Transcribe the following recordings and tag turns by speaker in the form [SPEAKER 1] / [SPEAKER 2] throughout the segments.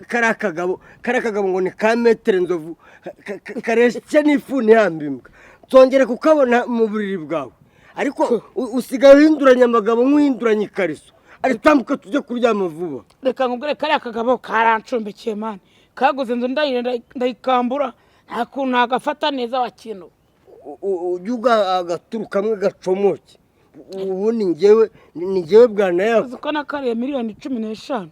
[SPEAKER 1] Kariya kagabo, kariya kagabo ngo ni ka Maître Nzovu, kareshya n'ifuni ihamba imbwa. Nzongere kukabona mu buriri bwawe, ariko usigaye uhinduranya amagabo nk'uhinduranya ikariso. Ari tambuka tujye kuryama vuba.
[SPEAKER 2] Reka nkubwire, kariya kagabo karancumbikiye man, kaguze inzu ndayikambura, nta kuntu nagafata neza wa kintu.
[SPEAKER 1] Ujye uga agaturu kamwe gacomoke. Ubundi njyewe ni njyewe bwana yako.
[SPEAKER 2] Uzi ko nakariye miliyoni 15?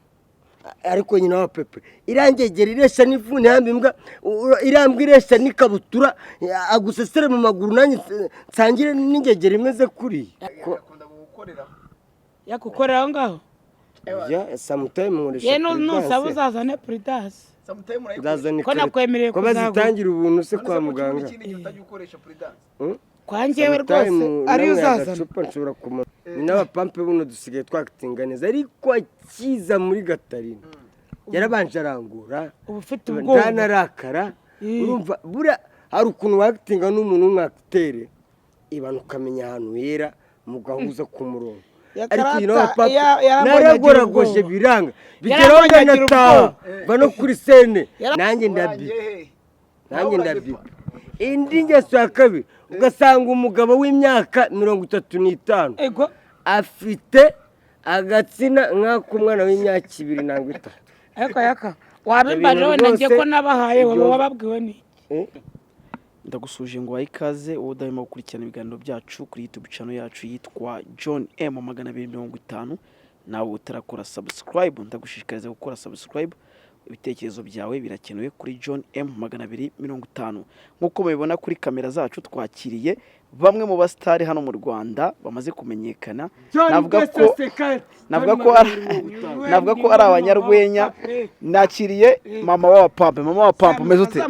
[SPEAKER 1] Ariko nyina wa Pepe irangegera ireshya n'ifuni ihamba imbwa, irambwa ireshya n'ikabutura, agusesere mu maguru, nanjye nsangire n'ingegera imeze kuriya.
[SPEAKER 3] Akunda gukorera.
[SPEAKER 2] Yakukorera aho ngaho?
[SPEAKER 1] Ya, sometime nkoresha
[SPEAKER 2] ye nusaba
[SPEAKER 1] Prudence.
[SPEAKER 2] Uzazane Prudence.
[SPEAKER 3] Sometime urayikoresha.
[SPEAKER 1] Nzazana
[SPEAKER 2] Ko
[SPEAKER 1] ikarito.
[SPEAKER 2] nakwemereye
[SPEAKER 1] Ko
[SPEAKER 2] kuzagura.
[SPEAKER 1] bazitangira ubuntu se kwa muganga?
[SPEAKER 3] Ikindi gihe utajya ukoresha Prudence.
[SPEAKER 2] Kwa njyewe
[SPEAKER 1] Sometime
[SPEAKER 2] rwose ariyo
[SPEAKER 1] nanyweye
[SPEAKER 2] uzazana.
[SPEAKER 1] Agacupa nshobora kumara ni n'abapampe buno dusigaye twakitinga neza, ariko akiza muri Gatarina yarabanje arangura.
[SPEAKER 2] Uba ufite ubwoba.
[SPEAKER 1] Ndanarakara. Urumva buriya hari ukuntu wakitinga n'umuntu w'umwakitere ibanu, ukamenya ahantu hera mugahuza ku murongo. Ariko uyu nawe
[SPEAKER 2] Yakarata,
[SPEAKER 1] papa
[SPEAKER 2] yarambonye agira
[SPEAKER 1] naragoragoje
[SPEAKER 2] ubwoba.
[SPEAKER 1] biranga bigeraho
[SPEAKER 2] Yarambonye agira
[SPEAKER 1] ndanataha
[SPEAKER 2] ubwoba.
[SPEAKER 1] va no kuri scène, nanjye ndabi
[SPEAKER 3] Warangiye he?
[SPEAKER 1] Nanjye
[SPEAKER 3] Nawe.
[SPEAKER 1] ndabipa. Indi ngeso ya kabiri, ugasanga umugabo w'imyaka 35
[SPEAKER 2] ego
[SPEAKER 1] afite agatsina nk'ak'umwana w'imyaka 2 nangwa 3.
[SPEAKER 2] Ariko yaka wabimbaje
[SPEAKER 1] Ibintu
[SPEAKER 2] wenda njye
[SPEAKER 1] rwose
[SPEAKER 2] ko nabahaye waba wababwiwe n'iki?
[SPEAKER 1] Eh?
[SPEAKER 4] Ndagusuje ngo wahe ikaze wowe udahwema gukurikirana ibiganiro byacu kuri YouTube channel yacu yitwa John M 250. Nawe utarakora subscribe, ndagushishikariza gukora subscribe. Ibitekerezo byawe birakenewe kuri John M 250. Nk'uko mubibona kuri kamera zacu, twakiriye bamwe mu basitari hano mu Rwanda bamaze kumenyekana. Navuga ko ari abanyarwenya. Nakiriye mama wa Pampe. Mama wa Pampe, umeze ute?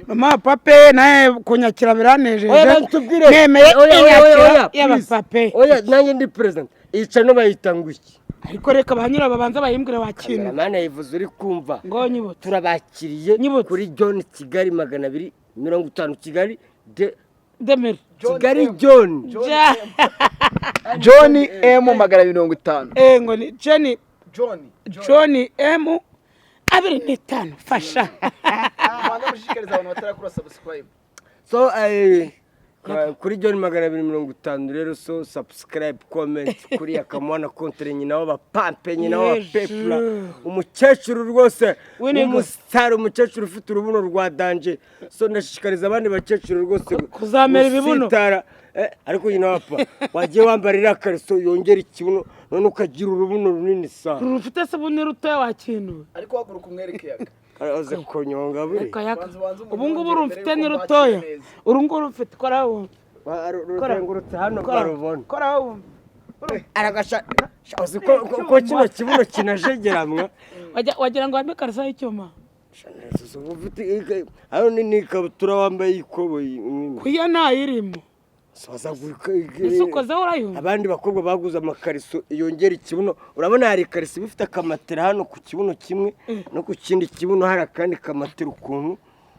[SPEAKER 2] Mama wa Pape, nawe kunyakira biranejeje.
[SPEAKER 1] Oya, tubwire.
[SPEAKER 2] Nemeye
[SPEAKER 1] Oya, oya, oya,
[SPEAKER 2] inyakira
[SPEAKER 1] oya, please.
[SPEAKER 2] y'abapape.
[SPEAKER 1] Oya, nanjye ndi president. Ica no bayita ngo iki?
[SPEAKER 2] Ariko reka ba nyirabo babanza bayimbwire wa kintu.
[SPEAKER 1] Kameramani yayivuze, uri kumva?
[SPEAKER 2] Ngo nyibutse.
[SPEAKER 1] Turabakiriye
[SPEAKER 2] Nyibutse.
[SPEAKER 1] kuri John Kigali 250 Kigali de
[SPEAKER 2] Demere.
[SPEAKER 1] Kigali John.
[SPEAKER 2] Ja.
[SPEAKER 3] John M 250.
[SPEAKER 2] Ngo ni Jenny.
[SPEAKER 3] John.
[SPEAKER 2] John M 25, fasha.
[SPEAKER 3] Rwanda, mushishikariza abantu batarakora subscribe.
[SPEAKER 1] So kuri John 250 rero, so subscribe, comment kuri Akamwana Kontere, nyina w'abapampe, nyina w'abapepura, umukecuru rwose
[SPEAKER 2] Winiga.
[SPEAKER 1] w'umusitari, umukecuru ufite urubuno rwa danger. So ndashishikariza abandi bakecuru rwose
[SPEAKER 2] Kuzamera ibibuno.
[SPEAKER 1] gusitara. Ariko nyina wapa wagiye wambara iriya kariso yongera ikibuno, none ukagira urubuno runini sa.
[SPEAKER 2] Rufite se buno rutoya wa kintu?
[SPEAKER 3] Ariko haguruka umwereke yaka.
[SPEAKER 1] Araza konyonga buri.
[SPEAKER 2] Reka yaka.
[SPEAKER 3] Banza ubanze
[SPEAKER 2] Ubu ngubu
[SPEAKER 3] umunyongere
[SPEAKER 2] urumfite
[SPEAKER 3] mbere
[SPEAKER 2] ni
[SPEAKER 3] yuko
[SPEAKER 2] rutoya.
[SPEAKER 3] mbakira neza.
[SPEAKER 2] Uru nguru ufite, kora wumve.
[SPEAKER 1] Ruzengurutse hano
[SPEAKER 2] Kora.
[SPEAKER 1] barubona.
[SPEAKER 2] Kora wumve.
[SPEAKER 1] Aragasha uzi ko kino kibuno kinajegeramwa.
[SPEAKER 2] Wagira ngo wambe ikariso y'icyuma.
[SPEAKER 1] Hano ni ikabutura wambaye y'ikoboyi.
[SPEAKER 2] Kuya ntayirimo. Ese ukozeho urayumva?
[SPEAKER 1] Abandi bakobwa baguze amakariso yongera ikibuno, urabona hari ikariso iba ifite akamatera hano ku kibuno kimwe, no ku kindi kibuno hari akandi kamatera ukuntu.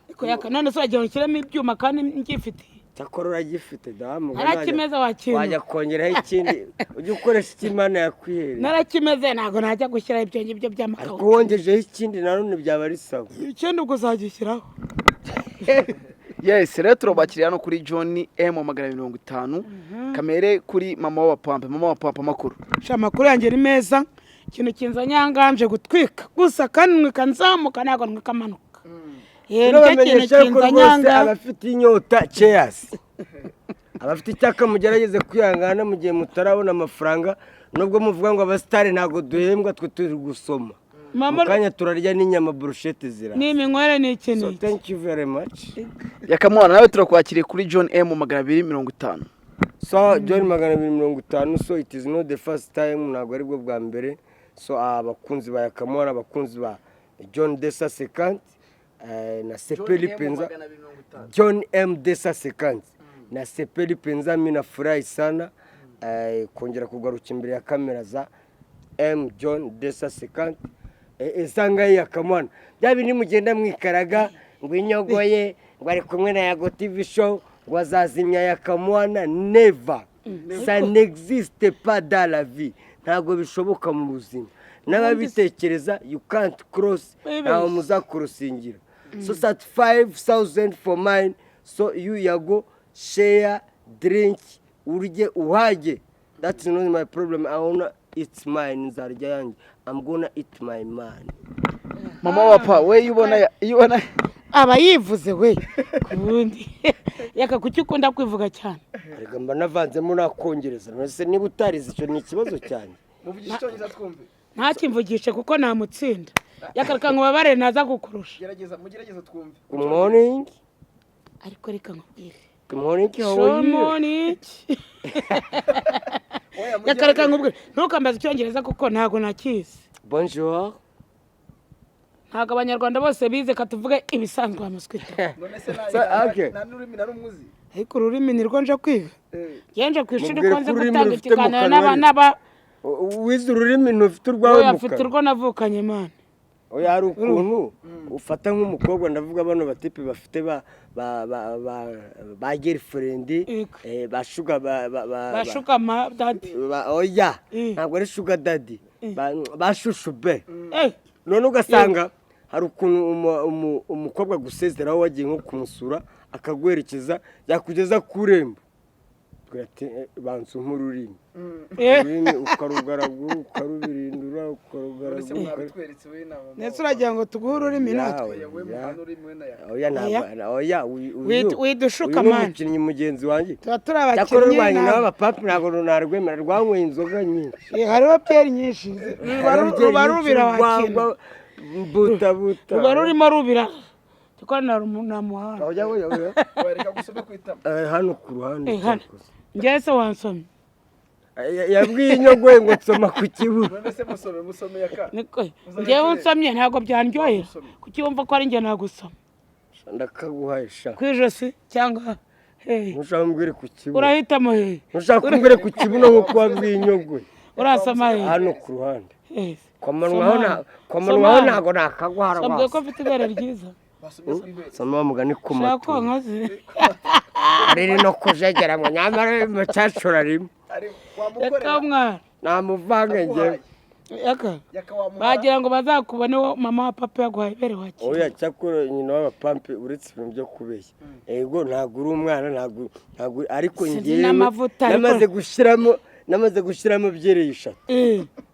[SPEAKER 2] Ariko yaka, none se wagira ngo ushyiremo ibyuma kandi ngifitiye?
[SPEAKER 1] Cyakora uragifite damu.
[SPEAKER 2] Narakimeze wa kintu.
[SPEAKER 1] Wajya kongeraho ikindi, ujya ukoresha icyo Imana yakwihereye.
[SPEAKER 2] Narakimeze, ntabwo najya gushyiraho ibyo ngibyo
[SPEAKER 1] Ariko
[SPEAKER 2] by'amakawucu.
[SPEAKER 1] wongejeho ikindi nanone byaba ari sawa.
[SPEAKER 2] Ikindi ubwo uzagishyiraho.
[SPEAKER 4] Yes, rero turabakiriye hano kuri John M 250, kamere kuri mama w'abapampe. Mama w'abapampe, amakuru?
[SPEAKER 2] Sha, amakuru yanjye ni meza. Ikintu kinzanye aha ngaha, nje gutwika gusa, kandi nwika nzamuka, ntabwo nwika manuka. Nicyo kintu
[SPEAKER 1] Turabamenyesha ko
[SPEAKER 2] kinzanye aha
[SPEAKER 1] rwose
[SPEAKER 2] ngaha.
[SPEAKER 1] abafite inyota, cheers. Abafite icyaka, mugerageze kwihangana mu gihe mutarabona amafaranga. Nubwo muvuga ngo abasitari ntabwo duhembwa, twe turi gusoma mu
[SPEAKER 2] Mama.
[SPEAKER 1] kanya turarya n'inyama, burushete zira.
[SPEAKER 2] Ni iminywere, ni iki?
[SPEAKER 1] So
[SPEAKER 2] Ni iki?
[SPEAKER 1] thank you very much.
[SPEAKER 4] Yakamwana, nawe turakwakiriye kuri John M 250.
[SPEAKER 1] So John 250, so it is not the first time, ntabwo aribwo bwa mbere. So abakunzi ba Yakamwana, abakunzi ba John Desa Sekant na Sepeli Penza, John M Desa Sekant na Sepeli Penza, mi nafurahi sana kongera kugaruka imbere ya kamera za M John Desa Sekant. Esanga Yakamwana, bya bindi mugenda mwikaraga ngo inyogoye, ngo ari kumwe na Yago TV Show, ngo azazimya Yakamwana, never, ça n'existe pas dans la vie, ntabwo bishoboka mu buzima. N'ababitekereza, you can't cross.
[SPEAKER 2] Wibeshye.
[SPEAKER 1] Ntawe muzakurusingira. So 35,000 for mine. So you, Yago, share, drink, urye uhage, that's not my problem. I wanna eat mine. Nzarya yanjye. I'm gonna eat my money.
[SPEAKER 3] Mama wa pa we, iyo ubona
[SPEAKER 2] Aba yivuze we ku bundi. Yaka, kuki ukunda kwivuga cyane?
[SPEAKER 1] Ariko mba navanzemo nakongereza. None niba utarize, icyo ni ikibazo cyanjye.
[SPEAKER 3] Muvugisha icyongereza twumve.
[SPEAKER 2] Ntakimvugishe kuko namutsinda. Yaka, nkubabare naza kukurusha.
[SPEAKER 3] Gerageza, mugerageze twumve.
[SPEAKER 1] Good morning.
[SPEAKER 2] Ariko reka nkubwire.
[SPEAKER 1] Good morning, how are you?
[SPEAKER 2] Shomoni.
[SPEAKER 3] Oya.
[SPEAKER 2] Yaka, reka nkubwire, ntukambaze icyongereza kuko ntabwo nakizi.
[SPEAKER 1] Bonjour.
[SPEAKER 2] Ntabwo abanyarwanda bose bize, katuvuge ibisanzwe wa mosquito.
[SPEAKER 3] None se
[SPEAKER 1] So, okay.
[SPEAKER 3] nta n'ururimi na rumwe uzi?
[SPEAKER 2] Ariko ururimi nirwo nje kwiga. Nje ku ishuri
[SPEAKER 1] Mubwire
[SPEAKER 2] ko nzi
[SPEAKER 1] ko ururimi
[SPEAKER 2] gutanga
[SPEAKER 1] rufite mu
[SPEAKER 2] ikiganiro
[SPEAKER 1] kanwa
[SPEAKER 2] n'aba
[SPEAKER 1] ariko.
[SPEAKER 2] n'aba
[SPEAKER 1] Wize ururimi, ntufite urwawe
[SPEAKER 2] Oya,
[SPEAKER 1] mu
[SPEAKER 2] mfite
[SPEAKER 1] kanwa.
[SPEAKER 2] urwo navukanye, mana.
[SPEAKER 1] Oya, hari ukuntu ufata nk'umukobwa, ndavuga bano batipe bafite ba girlfriend,
[SPEAKER 2] Yego.
[SPEAKER 1] ba sugar ba
[SPEAKER 2] Bashuka ma daddy.
[SPEAKER 1] Oya, ntabwo ari sugar daddy, ba chouchou be. None ugasanga hari ukuntu umukobwa agusezeraho, wagiye nko kumusura, akaguherekeza, yakugeza ku irembo agira ati: "Banza umpe ururimi." Ururimi ukarugaragura, ukarubirindura,
[SPEAKER 3] None se
[SPEAKER 1] ukarugaragura.
[SPEAKER 3] Mwabitweretse we na mama?
[SPEAKER 2] Ndetse uragira ngo tuguhe ururimi natwe?
[SPEAKER 3] Oya, we muhana ururimi, we na ya.
[SPEAKER 1] Oya, ntabwo, oya, uyu
[SPEAKER 2] Widushuka,
[SPEAKER 1] uyu ni
[SPEAKER 2] man.
[SPEAKER 1] umukinnyi mugenzi wanjye.
[SPEAKER 2] Tuba turi
[SPEAKER 1] Cyakora
[SPEAKER 2] abakinnyi.
[SPEAKER 1] urwanya nawe
[SPEAKER 2] Ntabwo.
[SPEAKER 1] abapapi ntabwo narwemera, rwanyweye inzoga nyinshi.
[SPEAKER 2] Hariho byeri nyinshi, ruba rubira wakina.
[SPEAKER 1] Buta buta.
[SPEAKER 2] Ruba rurimo rubira kuko namuhanga.
[SPEAKER 1] Oya, oya, oya.
[SPEAKER 3] Oya, reka gusome ku itama.
[SPEAKER 1] Hano ku ruhande.
[SPEAKER 2] Hano.
[SPEAKER 1] Cyakoze.
[SPEAKER 2] Njyewe se wansomye?
[SPEAKER 1] Yabwiye inyogoye ngo nsoma ku kibuno.
[SPEAKER 3] None se musome, musome yaka.
[SPEAKER 2] Niko njyewe unsomye ntabwo byandyohera. Kuki wumva ko ari njye nagusoma?
[SPEAKER 1] Ndakaguhaye sha.
[SPEAKER 2] Ku ijosi cyangwa hehe?
[SPEAKER 1] Ntushaka kumbwira ku kibuno.
[SPEAKER 2] Urahitamo hehe?
[SPEAKER 1] Ntushaka kumbwira ku kibuno nk'uko wabwiye inyogoye.
[SPEAKER 2] Urasoma hehe?
[SPEAKER 1] Hano ku ruhande.
[SPEAKER 2] Hehe.
[SPEAKER 1] Kwa manwaho
[SPEAKER 2] Soma.
[SPEAKER 1] kwa manwaho
[SPEAKER 2] Soma.
[SPEAKER 1] ntabwo nakaguhara.
[SPEAKER 2] Wambwiye ko
[SPEAKER 1] Rwose.
[SPEAKER 2] mfite ibere ryiza.
[SPEAKER 3] Basomye ku ibere.
[SPEAKER 1] Soma wa mugani ku
[SPEAKER 2] Shaka
[SPEAKER 1] matwi.
[SPEAKER 2] konka se.
[SPEAKER 1] Riri no kujegera ngo nyamara umukecuru arimo.
[SPEAKER 3] Ari
[SPEAKER 2] Reka
[SPEAKER 3] wamukorera.
[SPEAKER 2] mwana.
[SPEAKER 1] Namuvange njyewe.
[SPEAKER 2] Yaka.
[SPEAKER 3] Yaka wamuhara.
[SPEAKER 2] Bagira ngo bazakubone wo mama wa papa yaguhaye ibere wakira.
[SPEAKER 1] Oya, cyakora nyina w'abapampe, uretse ibintu byo kubeshya, ego ntabwo uri umwana, ntabwo, ariko
[SPEAKER 2] Sinzi
[SPEAKER 1] njyewe
[SPEAKER 2] n'amavuta, ariko-
[SPEAKER 1] namaze gushyiramo byeri eshatu,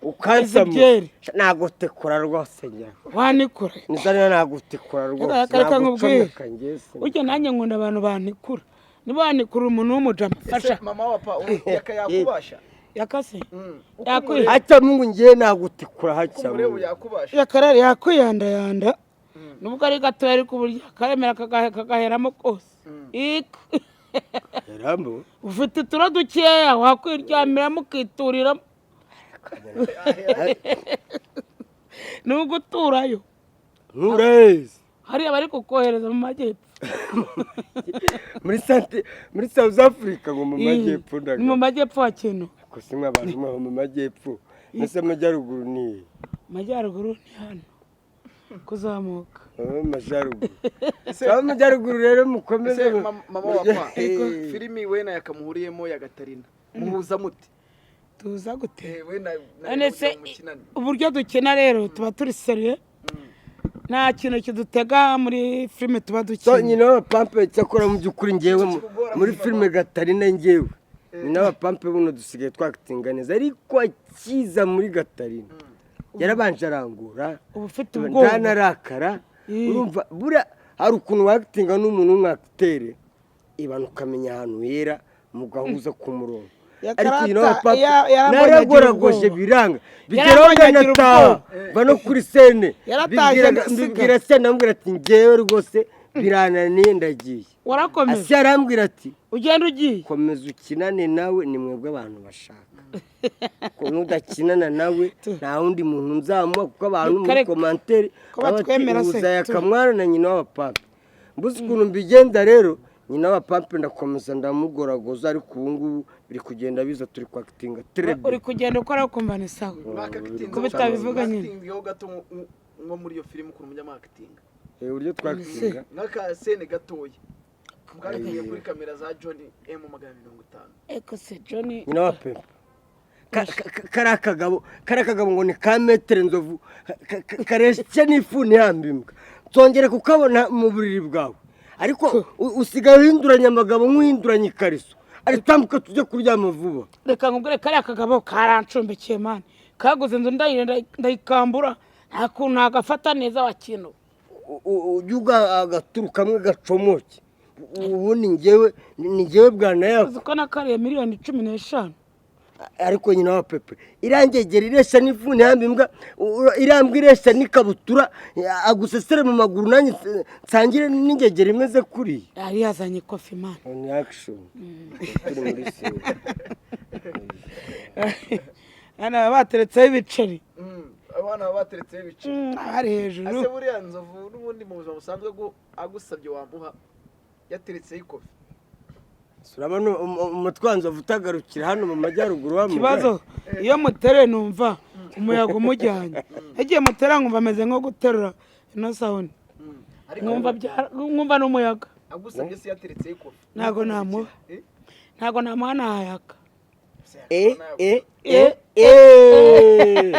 [SPEAKER 1] ukansama.
[SPEAKER 2] Izi byeri.
[SPEAKER 1] Nagutekura rwose njyewe.
[SPEAKER 2] Wanikura.
[SPEAKER 1] Nizana nagutekura rwose.
[SPEAKER 2] Reka reka nkubwire.
[SPEAKER 1] Nagucomeka njyewe.
[SPEAKER 2] Burya nanjye nkunda abantu banikura. Niba wanikura umuntu w'umujama
[SPEAKER 3] Ese
[SPEAKER 2] fasha.
[SPEAKER 3] mama wa pa yaka yakubasha?
[SPEAKER 2] Yakase.
[SPEAKER 3] Uko
[SPEAKER 2] Yakwiye.
[SPEAKER 1] Haca Mungu, njyewe nagutekura haca
[SPEAKER 3] umureba
[SPEAKER 1] Mungu.
[SPEAKER 3] yakubasha?
[SPEAKER 2] Yakarere yakwiyandayanda. Nubwo ari gatoya ariko uburyo karemera kagaheramo kose. Iko.
[SPEAKER 1] Rambo.
[SPEAKER 2] Ufite uturo dukeya wakwiryamирamo ukituriramo. Ni uguturayo.
[SPEAKER 1] Nturezi.
[SPEAKER 2] Hariya bari kukohereza mu majyepfo.
[SPEAKER 1] Muri sante, muri South Africa, ngo mu majyepfo.
[SPEAKER 2] Ni mu
[SPEAKER 1] Ndaga
[SPEAKER 2] majyepfo wa kintu.
[SPEAKER 1] Ko simwe abantu mwaho mu majyepfo, mbese amajyaruguru ni
[SPEAKER 2] Amajyaruguru ni hano kuzamuka.
[SPEAKER 1] Abo mu majyaruguru, abo mu majyaruguru rero mukomeze.
[SPEAKER 3] Ese mama wa pa, filimi we na yakamuhuriyemo ya Gatarina, muhuza mute?
[SPEAKER 2] Tuza gute?
[SPEAKER 3] We na
[SPEAKER 2] None se
[SPEAKER 3] mukinana.
[SPEAKER 2] uburyo dukina rero tuba turi sérieux, nta kintu kidutega muri filime tuba
[SPEAKER 1] So
[SPEAKER 2] dukina.
[SPEAKER 1] Nyina w'abapampe, cyakora mu by'ukuri ngewe muri filime Gatarina, ngewe nyina w'abapampe buno dusigaye twakitinga neza, ariko akiza muri Gatarina yarabanje arangura.
[SPEAKER 2] Uba ufite ubwoba.
[SPEAKER 1] Ntanarakara. Urumva buriya hari ukuntu wakitinga n'umuntu w'umwakitere, ibanu ukamenya ahantu hera mugahuza ku murongo, ariko nyina w'abapampe
[SPEAKER 2] yarambonye agira
[SPEAKER 1] naragoragoje
[SPEAKER 2] ubwoba.
[SPEAKER 1] biranga, bigeraho
[SPEAKER 2] Yarambonye agira
[SPEAKER 1] ndanataha
[SPEAKER 2] ubwoba.
[SPEAKER 1] va no kuri scène.
[SPEAKER 2] Yaratashye ndasiga.
[SPEAKER 1] Mbibwira se, ndamubwira ati: "Ngewe rwose birananiye, ndagiye."
[SPEAKER 2] Warakomeje.
[SPEAKER 1] Ase arambwira ati:
[SPEAKER 2] Ugenda ugiye.
[SPEAKER 1] "Komeza ukinane nawe, ni mwebwe abantu bashaka ko nudakinana nawe nta wundi muntu nzamuha," kuko abantu muri
[SPEAKER 2] Reka-
[SPEAKER 1] commentaire
[SPEAKER 2] ko batwemera se,
[SPEAKER 1] uza yakamwana na nyina w'abapampe. Mbuze ukuntu mbigenza rero, nyina w'abapampe ndakomeza ndamugoragoza, ariko ubu ngubu biri kugenda biza, turi kwakitinga terebe.
[SPEAKER 2] Uri kugenda ukora ukumva ni sawa.
[SPEAKER 3] Mwakakitinze.
[SPEAKER 2] Ko bitabivuga nyine.
[SPEAKER 3] Mwakakitinzeho gato nko muri iyo filime ukuntu mujya mwakakitinga.
[SPEAKER 1] Uburyo twakitinga?
[SPEAKER 3] Nk'aka scène gatoya mwagiye kuri kamera za John M 250.
[SPEAKER 2] Eko se John.
[SPEAKER 1] Nyina wa pempe, Kariya kagabo ngo ni ka Maître Nzovu, kareshya n'ifuni ihamba imbwa. Nzongere kukabona mu buriri bwawe, ariko usigaye uhinduranya amagabo nk'uhinduranya ikariso. Ari tambuka tujye kuryama vuba.
[SPEAKER 2] Reka nkubwire, kariya kagabo karancumbikiye man, kaguze inzu ndayikambura, nta kuntu nagafata neza wa kintu.
[SPEAKER 1] Ujye agaturu kamwe gacomoke. Ubundi njyewe ni njyewe bwana yako.
[SPEAKER 2] Uzi ko nakariye miliyoni 15?
[SPEAKER 1] Ariko nyina wa pepe irangegera ireshya n'ifuni ihamba imbwa, irambwa ireshya n'ikabutura, agusesere mu maguru, nanjye nsangire n'ingegera imeze kuriya.
[SPEAKER 2] Yari yazanye ikofi man.
[SPEAKER 1] On action, turi muri sinema.
[SPEAKER 2] Hano baba bateretseho ibiceri.
[SPEAKER 3] Abana baba bateretseho ibiceri.
[SPEAKER 2] Bari hejuru.
[SPEAKER 3] Ese buriya Nzovu n'ubundi mu buzima busanzwe bwo agusabye wamuha yateretseho ikofi?
[SPEAKER 1] Urabona umutwe wa Nzovu utagarukira hano mu majyaruguru wa
[SPEAKER 2] Ikibazo, iyo mutereye numva umuyaga umujyanye, igihe mutera nkumva ameze nko guterura ino sound.
[SPEAKER 3] Ariko
[SPEAKER 2] Nkumva n'umuyaga.
[SPEAKER 3] Agusabye se yateretseho ikofi?
[SPEAKER 2] Ntabwo namuha.
[SPEAKER 3] Eh?
[SPEAKER 2] Ntabwo namuha, nahayaka.
[SPEAKER 1] E e e e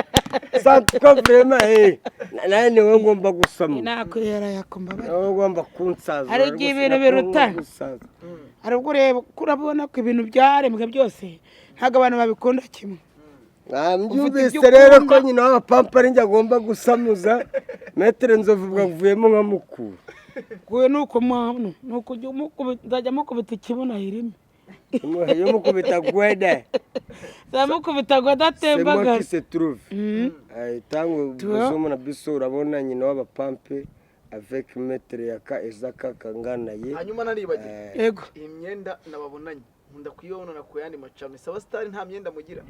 [SPEAKER 1] santuka vraiment, nawe niwe ngomba gusama.
[SPEAKER 2] Nakwihera yakumva.
[SPEAKER 1] Nawe ugomba kunsaza.
[SPEAKER 2] Hari igihe ibintu birutana. Hari ubwo ureba ko urabona ko ibintu byaremwe byose ntabwo abantu babikunda kimwe.
[SPEAKER 1] Mbyumvise.
[SPEAKER 2] Ufite ibyo
[SPEAKER 1] Rero ko
[SPEAKER 2] ukunda.
[SPEAKER 1] Nyina w'abapampa ari njye agomba gusamuza Maître Nzovu, bwavuyemo nka mukuru.
[SPEAKER 2] Kuwe ni uko mwana ni ukujya nzajya mukubita ikibuno ahirime.
[SPEAKER 1] Iyo mukubita gwede.
[SPEAKER 2] Nzamukubita ngo
[SPEAKER 1] C'est moi
[SPEAKER 2] adatembagara.
[SPEAKER 1] Qui se trouve tangu buzomo na biso. Urabona nyina w'abapampe avec Maître Yaka Ezaka kangana ye.
[SPEAKER 3] Hanyuma naribagiwe.
[SPEAKER 2] Yego.
[SPEAKER 3] Iyi myenda nababonanye nkunda kuyibona ku yandi macano. Saba star, nta myenda mugira?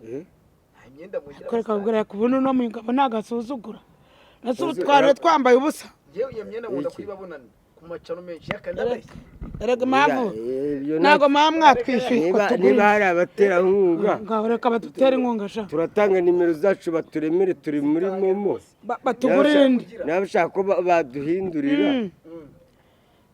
[SPEAKER 1] Eh?
[SPEAKER 3] Nta myenda mugira?
[SPEAKER 2] Kwereka kubwira kubona uno mugabo ntagasuzugura nase ubu
[SPEAKER 1] Uzi-
[SPEAKER 2] twari twambaye ubusa.
[SPEAKER 3] Yewe, iyo myenda nkunda
[SPEAKER 1] Iki?
[SPEAKER 3] kuyibabonana ku macano menshi yakandabeshya.
[SPEAKER 2] Erega impamvu
[SPEAKER 1] Ibyo
[SPEAKER 2] ntabwo muba mwatwishyuye ngo
[SPEAKER 1] niba niba
[SPEAKER 2] tugure.
[SPEAKER 1] Hari abaterankunga,
[SPEAKER 2] Ngaho reka badutere inkunga sha.
[SPEAKER 1] Turatanga nimero zacu baturemere, turi muri MoMo.
[SPEAKER 2] Batugurire indi.
[SPEAKER 1] Niba bashaka ko baduhindurira,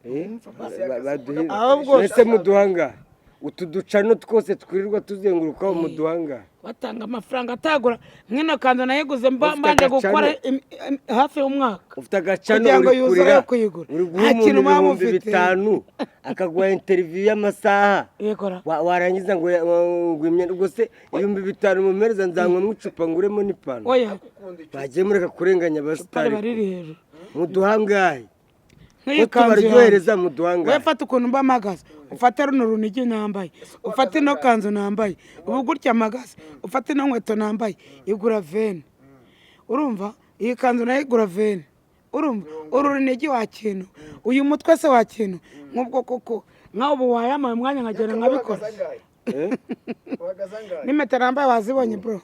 [SPEAKER 1] baduhindurira.
[SPEAKER 2] Ahubwo-
[SPEAKER 1] Ese muduhanga utu ducano twose twirirwa tuzengurukaho, muduhanga?
[SPEAKER 2] Batanga amafaranga atagura nk'ino kanzu nayiguze mba
[SPEAKER 1] Ufite
[SPEAKER 2] mbanje
[SPEAKER 1] agacano.
[SPEAKER 2] gukora hafi y'umwaka
[SPEAKER 1] Ufite agacano
[SPEAKER 2] kugira ngo
[SPEAKER 1] uri
[SPEAKER 2] yuzure
[SPEAKER 1] kurira,
[SPEAKER 2] yo kuyigura.
[SPEAKER 1] uri guha
[SPEAKER 2] Nta
[SPEAKER 1] umuntu
[SPEAKER 2] kintu muba
[SPEAKER 1] ibihumbi
[SPEAKER 2] mufite.
[SPEAKER 1] bitanu akaguha interview y'amasaha,
[SPEAKER 2] Yegora.
[SPEAKER 1] warangiza ngo imyenda. Ubwo se 5000 mumpereza nzanywamo icupa nguremo n'ipantaro?
[SPEAKER 2] Oya.
[SPEAKER 1] Bagiye mureka kurenganya
[SPEAKER 2] Pari
[SPEAKER 1] abasitari.
[SPEAKER 2] bariri hejuru.
[SPEAKER 1] Muduhangaye
[SPEAKER 2] Nk'iyi
[SPEAKER 1] ko
[SPEAKER 2] kanzu yanjye.
[SPEAKER 1] tubaryohereza,
[SPEAKER 2] We
[SPEAKER 1] muduhangaye.
[SPEAKER 2] fata ukuntu mba mpagaze, ufate runo runigi nambaye, ufate ino kanzu nambaye ubu gutya mpagaze, ufate ino nkweto nambaye igura 20. Urumva iyi kanzu nayo igura 20. Urumva uru runigi wa kintu, uyu mutwe se wa kintu nk'ubwo koko nkaho ubu wayamaye umwanya nkagenda nkabikora.
[SPEAKER 1] Eh?
[SPEAKER 3] Uhagaze angahe?
[SPEAKER 2] N'impeta nambaye wazibonye bro,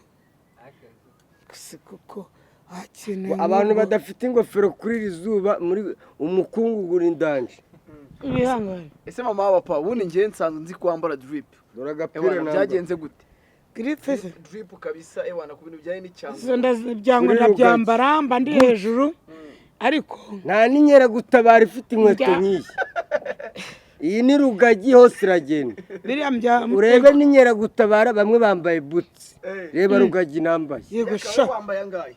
[SPEAKER 2] si kuko wa kintu
[SPEAKER 1] Abantu badafite ingofero kuri iri zuba muri umukungugu ni danger.
[SPEAKER 2] Ibihangane.
[SPEAKER 3] Ese mama w'abapa, ubundi njyewe nsanzwe nzi ko wambara drip.
[SPEAKER 1] Dore agapira
[SPEAKER 3] Ewana,
[SPEAKER 1] nambaye.
[SPEAKER 3] byagenze gute?
[SPEAKER 2] Grife se?
[SPEAKER 3] Drip kabisa, ewana, ku bintu bijyanye n'icyangwe.
[SPEAKER 2] Izo ndazibyangwa.
[SPEAKER 1] Kuri
[SPEAKER 2] Ndabyambara mba ndi hejuru ariko
[SPEAKER 1] Nta n'inkeragutabara ifite inkweto nk'iyi. Iyi ni rugagi, hose iragenda.
[SPEAKER 2] Biriya mbya
[SPEAKER 1] Urebe n'inkeragutabara bamwe bambaye butsi.
[SPEAKER 3] Eh.
[SPEAKER 1] Reba rugagi nambaye.
[SPEAKER 2] Yego.
[SPEAKER 3] Yaka,
[SPEAKER 2] Sha.
[SPEAKER 3] wowe wambaye angahe?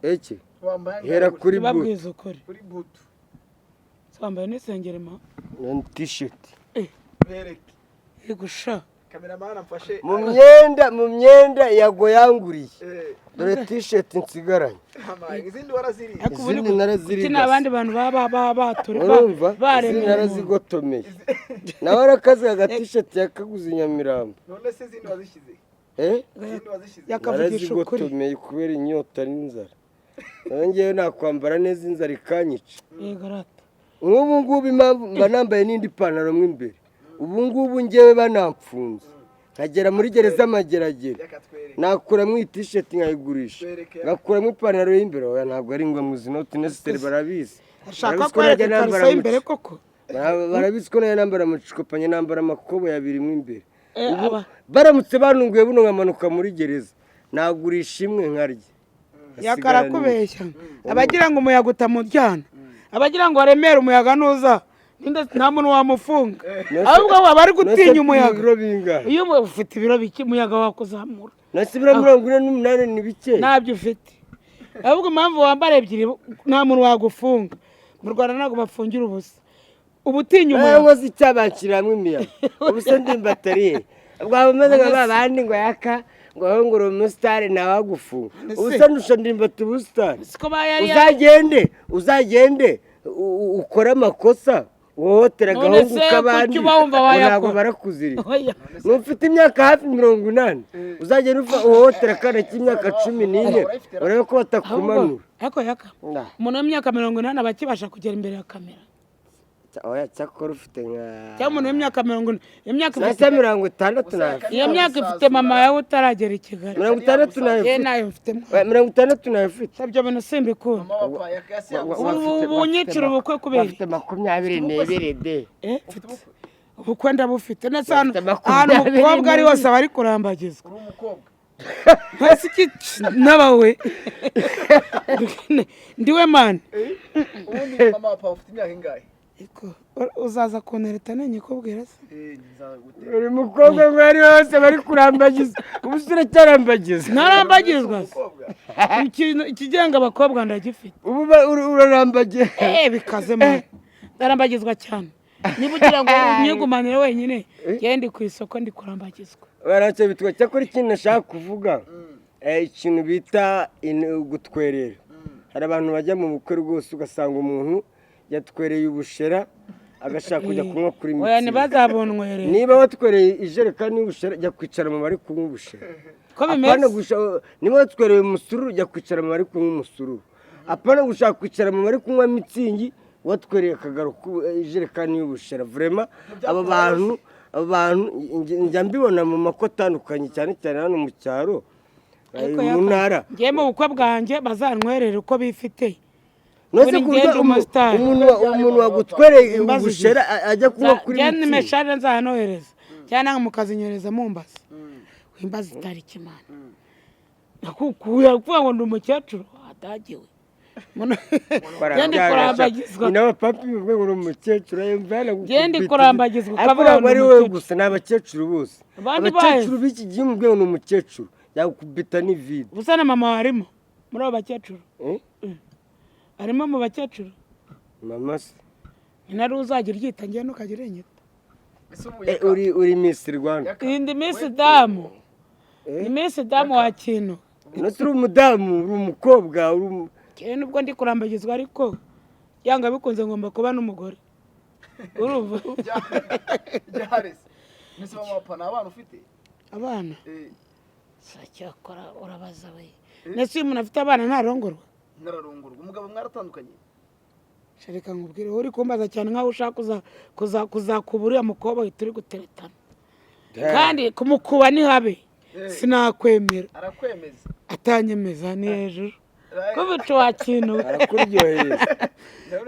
[SPEAKER 1] Eke
[SPEAKER 3] Wambaye angahe?
[SPEAKER 1] Hera kuri buti.
[SPEAKER 2] Babwiza ukuri.
[SPEAKER 3] Kuri butu.
[SPEAKER 2] Wambaye n'isengeri ma.
[SPEAKER 1] Na t-shirt.
[SPEAKER 3] Bereke.
[SPEAKER 2] Yego sha.
[SPEAKER 3] Cameraman amfashe.
[SPEAKER 1] Mu myenda yago yanguriye,
[SPEAKER 3] Eh,
[SPEAKER 1] dore t-shirt nsigaranye.
[SPEAKER 3] Amaye, izindi waraziriye?
[SPEAKER 2] Ariko ubundi
[SPEAKER 1] Izindi naraziriye.
[SPEAKER 2] Kuki n'abandi bantu baba bature
[SPEAKER 1] Urumva izindi
[SPEAKER 2] baremeye umuntu?
[SPEAKER 1] narazigotomeye. Nawe arakazi aga t-shirt yakaguze i Nyamirambo.
[SPEAKER 3] None se izindi wazishyize?
[SPEAKER 1] Eh?
[SPEAKER 3] Izindi wazishyize?
[SPEAKER 2] Yakavugisha ukuri.
[SPEAKER 1] Narazigotomeye kubera inyota n'inzara. Nawe ngewe nakwambara neza inzara ikanyica.
[SPEAKER 2] Yego rata.
[SPEAKER 1] Nk'ubu ngubu impamvu mba nambaye n'indi pantaro mo imbere, ubu ngubu ngewe banamfunze nkagera muri gereza amageragere,
[SPEAKER 3] Yakatwereke.
[SPEAKER 1] nakuramo iyi t-shirt nkayigurisha,
[SPEAKER 3] Twereke.
[SPEAKER 1] ngakuramo ipantaro y'imbere. Oya, ntabwo ari ngombwa, izi not necessary, barabizi.
[SPEAKER 2] Ashaka
[SPEAKER 1] Barabizi ko
[SPEAKER 2] kwereka
[SPEAKER 1] najya nambara
[SPEAKER 2] ikariso y'imbere koko.
[SPEAKER 1] Barabizi ko najya nambara amacikopanye, nambara amakoboyi abiri mo imbere.
[SPEAKER 2] Eh,
[SPEAKER 1] Ubu
[SPEAKER 2] aba
[SPEAKER 1] baramutse banunguye buno nkamanuka muri gereza, nagurisha imwe nkarya.
[SPEAKER 2] Yakarakubeshya abagira ngo umuyaga utamuryana, abagira ngo waremere umuyaga nuza. Nta muntu wamufunga, ahubwo waba ari gutinya umuyaga.
[SPEAKER 1] Ibiro bingahe?
[SPEAKER 2] Iyo ufite ibiro bike, umuyaga wakuzamura.
[SPEAKER 1] Nase ibiro 48 ni bike?
[SPEAKER 2] Ntabyo ufite. Ahubwo impamvu wambara ebyiri, nta muntu wagufunga. Mu Rwanda ntabwo bafungira ubusa, uba utinya umuyaga.
[SPEAKER 1] Nkoze icyabakira hamwe imiyaga. Ubu se ndi batariye, waba umeze nka ba bandi ngo yaka ngo wowe ngo uri umusitari, ntawagufunga. Ubu se ndusha ndimbati ubusitari?
[SPEAKER 2] Siko bayari.
[SPEAKER 1] Uzagende ukore amakosa, uhohotera
[SPEAKER 2] None
[SPEAKER 1] agahungu
[SPEAKER 2] se
[SPEAKER 1] k'abandi,
[SPEAKER 2] kuki uba wumva
[SPEAKER 1] ngo
[SPEAKER 2] wayakora?
[SPEAKER 1] ntabwo barakuzirika.
[SPEAKER 2] Oya.
[SPEAKER 1] Ntufite imyaka hafi 80, uzagenda uhohotera akana k'imyaka 14, urebe ko batakumanura.
[SPEAKER 2] Ahubwo ariko yaka,
[SPEAKER 1] Nah.
[SPEAKER 2] umuntu w'imyaka 80 aba akibasha kugera imbere ya kamera?
[SPEAKER 1] Oya, cyakora ufite nka
[SPEAKER 2] Cyangwa umuntu w'imyaka 40, iyo myaka
[SPEAKER 1] nase
[SPEAKER 2] ifite
[SPEAKER 1] 60 nayo.
[SPEAKER 2] Iyo myaka ifite mama yawe utaragera i Kigali.
[SPEAKER 1] 60 nayo
[SPEAKER 2] Ye
[SPEAKER 1] ufite.
[SPEAKER 2] nayo mfite.
[SPEAKER 1] Oya, 60 nayo ufite.
[SPEAKER 2] Ibyo bintu simbikunda.
[SPEAKER 3] Mama wa papa yasi.
[SPEAKER 2] Ubu unyicira ubukwe kubera
[SPEAKER 1] Bafite 22 de.
[SPEAKER 2] Eh, mfite ubukwe, ndabufite. Ndetse ahantu
[SPEAKER 1] Bafite
[SPEAKER 2] ahantu
[SPEAKER 1] 22.
[SPEAKER 2] umukobwa ari hose aba ari kurambagizwa.
[SPEAKER 3] Uri umukobwa?
[SPEAKER 2] Mbese iki nabawe ndiwe mani?
[SPEAKER 3] Ubundi mama wa papa ufite imyaka ingahe?
[SPEAKER 2] Iko, uzaza kuntereta ninyikubwira se?
[SPEAKER 3] Eh, nzagutera.
[SPEAKER 1] Buri mukobwa ngo ari hose bari kurambagiza, ubu se uracyarambagiza?
[SPEAKER 2] Ntarambagizwa se?
[SPEAKER 3] Umukobwa.
[SPEAKER 2] Ikigenga abakobwa ndagifite.
[SPEAKER 1] Ubu urarambagiza?
[SPEAKER 2] Eh, bikaze mani, ndarambagizwa cyane. Niba ugira ngo unyigumanire wenyine, njyewe ndi ku isoko, ndi kurambagizwa.
[SPEAKER 1] Baracyo bitwa. Cyakora ikintu nashaka kuvuga, ikintu bita gutwerera. Hari abantu bajya mu bukwe rwose, ugasanga umuntu yatwereye ubushera, agashaka kujya kunywa kuri
[SPEAKER 2] Oya,
[SPEAKER 1] mitsingi.
[SPEAKER 2] Ntibazabonwerere.
[SPEAKER 1] Niba watwereye ijerekani y'ubushera, jya kwicara mu bari kunywa ubushera.
[SPEAKER 2] Ko
[SPEAKER 1] Apana
[SPEAKER 2] bimeze.
[SPEAKER 1] Niba watwereye umusururu, jya kwicara mu bari kunywa umusururu, apana gushaka kwicara mu bari kunywa mitsingi watwereye akagaro ijerekani y'ubushera. Vraiment, abo bantu njya mbibona mu mako atandukanye, cyane cyane hano mu cyaro,
[SPEAKER 2] Ariko
[SPEAKER 1] mu
[SPEAKER 2] yaka-
[SPEAKER 1] ntara.
[SPEAKER 2] Njyewe mu bukwe bwanjye bazantwerere uko bifite.
[SPEAKER 1] Nose
[SPEAKER 2] Buri
[SPEAKER 1] ku buryo
[SPEAKER 2] ngendo umusitari.
[SPEAKER 1] umuntu wagutwereye
[SPEAKER 2] Imbazi
[SPEAKER 1] ubushera ajya kunywa kuri
[SPEAKER 2] Njyewe
[SPEAKER 1] mitsingi.
[SPEAKER 2] nimeshare nzahanohereza, cyangwa mukazinyohereza mumbaza. Wimbaza itariki imana nakukuye kuvuga ngo ndi umukecuru wadagiwe. Njye ndi kurambagizwa.
[SPEAKER 1] Ni n'abapapi bivuga ngo uri umukecuru, yumva yanagukubita.
[SPEAKER 2] Njye ndi kurambagizwa,
[SPEAKER 1] Ariko
[SPEAKER 2] ukavuga ngo
[SPEAKER 1] ntabwo
[SPEAKER 2] ndi
[SPEAKER 1] ari wowe
[SPEAKER 2] umukecuru.
[SPEAKER 1] gusa, ni abakecuru bose.
[SPEAKER 2] Abandi
[SPEAKER 1] Abakecuru
[SPEAKER 2] bahe?
[SPEAKER 1] b'iki gihe, umubwiye ngo ni umukecuru, yagukubita n'ivide.
[SPEAKER 2] Ubusa na mama harimo muri abo bakecuru?
[SPEAKER 1] Eh?
[SPEAKER 2] Harimo mu bakecuru?
[SPEAKER 1] Mama se?
[SPEAKER 2] Nyina ari uzajya uryita, njyewe ntukajya urinyita.
[SPEAKER 3] Ese ubu
[SPEAKER 1] Eh, uri Miss Rwanda?
[SPEAKER 3] Yaka.
[SPEAKER 2] Iyi ndi Miss Damu.
[SPEAKER 1] Eh?
[SPEAKER 2] Ni Miss Damu wa kintu.
[SPEAKER 1] Nose uri umudamu, uri umukobwa, uri
[SPEAKER 2] Njyewe nubwo ndi kurambagizwa, ariko yanga bikunze ngomba kuba n'umugore, urumva?
[SPEAKER 3] Byarese mbese mama wa papa nta bana ufite?
[SPEAKER 2] Abana?
[SPEAKER 3] Eh.
[SPEAKER 2] Cyakora urabaza we. Ndetse iyo umuntu afite abana ntarongorwa?
[SPEAKER 3] Ntararongorwa. Umugabo mwaratandukanye?
[SPEAKER 2] Reka nkubwire, wowe uri kumbaza cyane nkaho ushaka kuzakuba uriya mukobwa turi guteretana, kandi kumukuba ni habi, sinakwemera.
[SPEAKER 3] Arakwemeza.
[SPEAKER 2] Atanyemeza ni hejuru kubica wa kintu.
[SPEAKER 1] Arakuryohereza.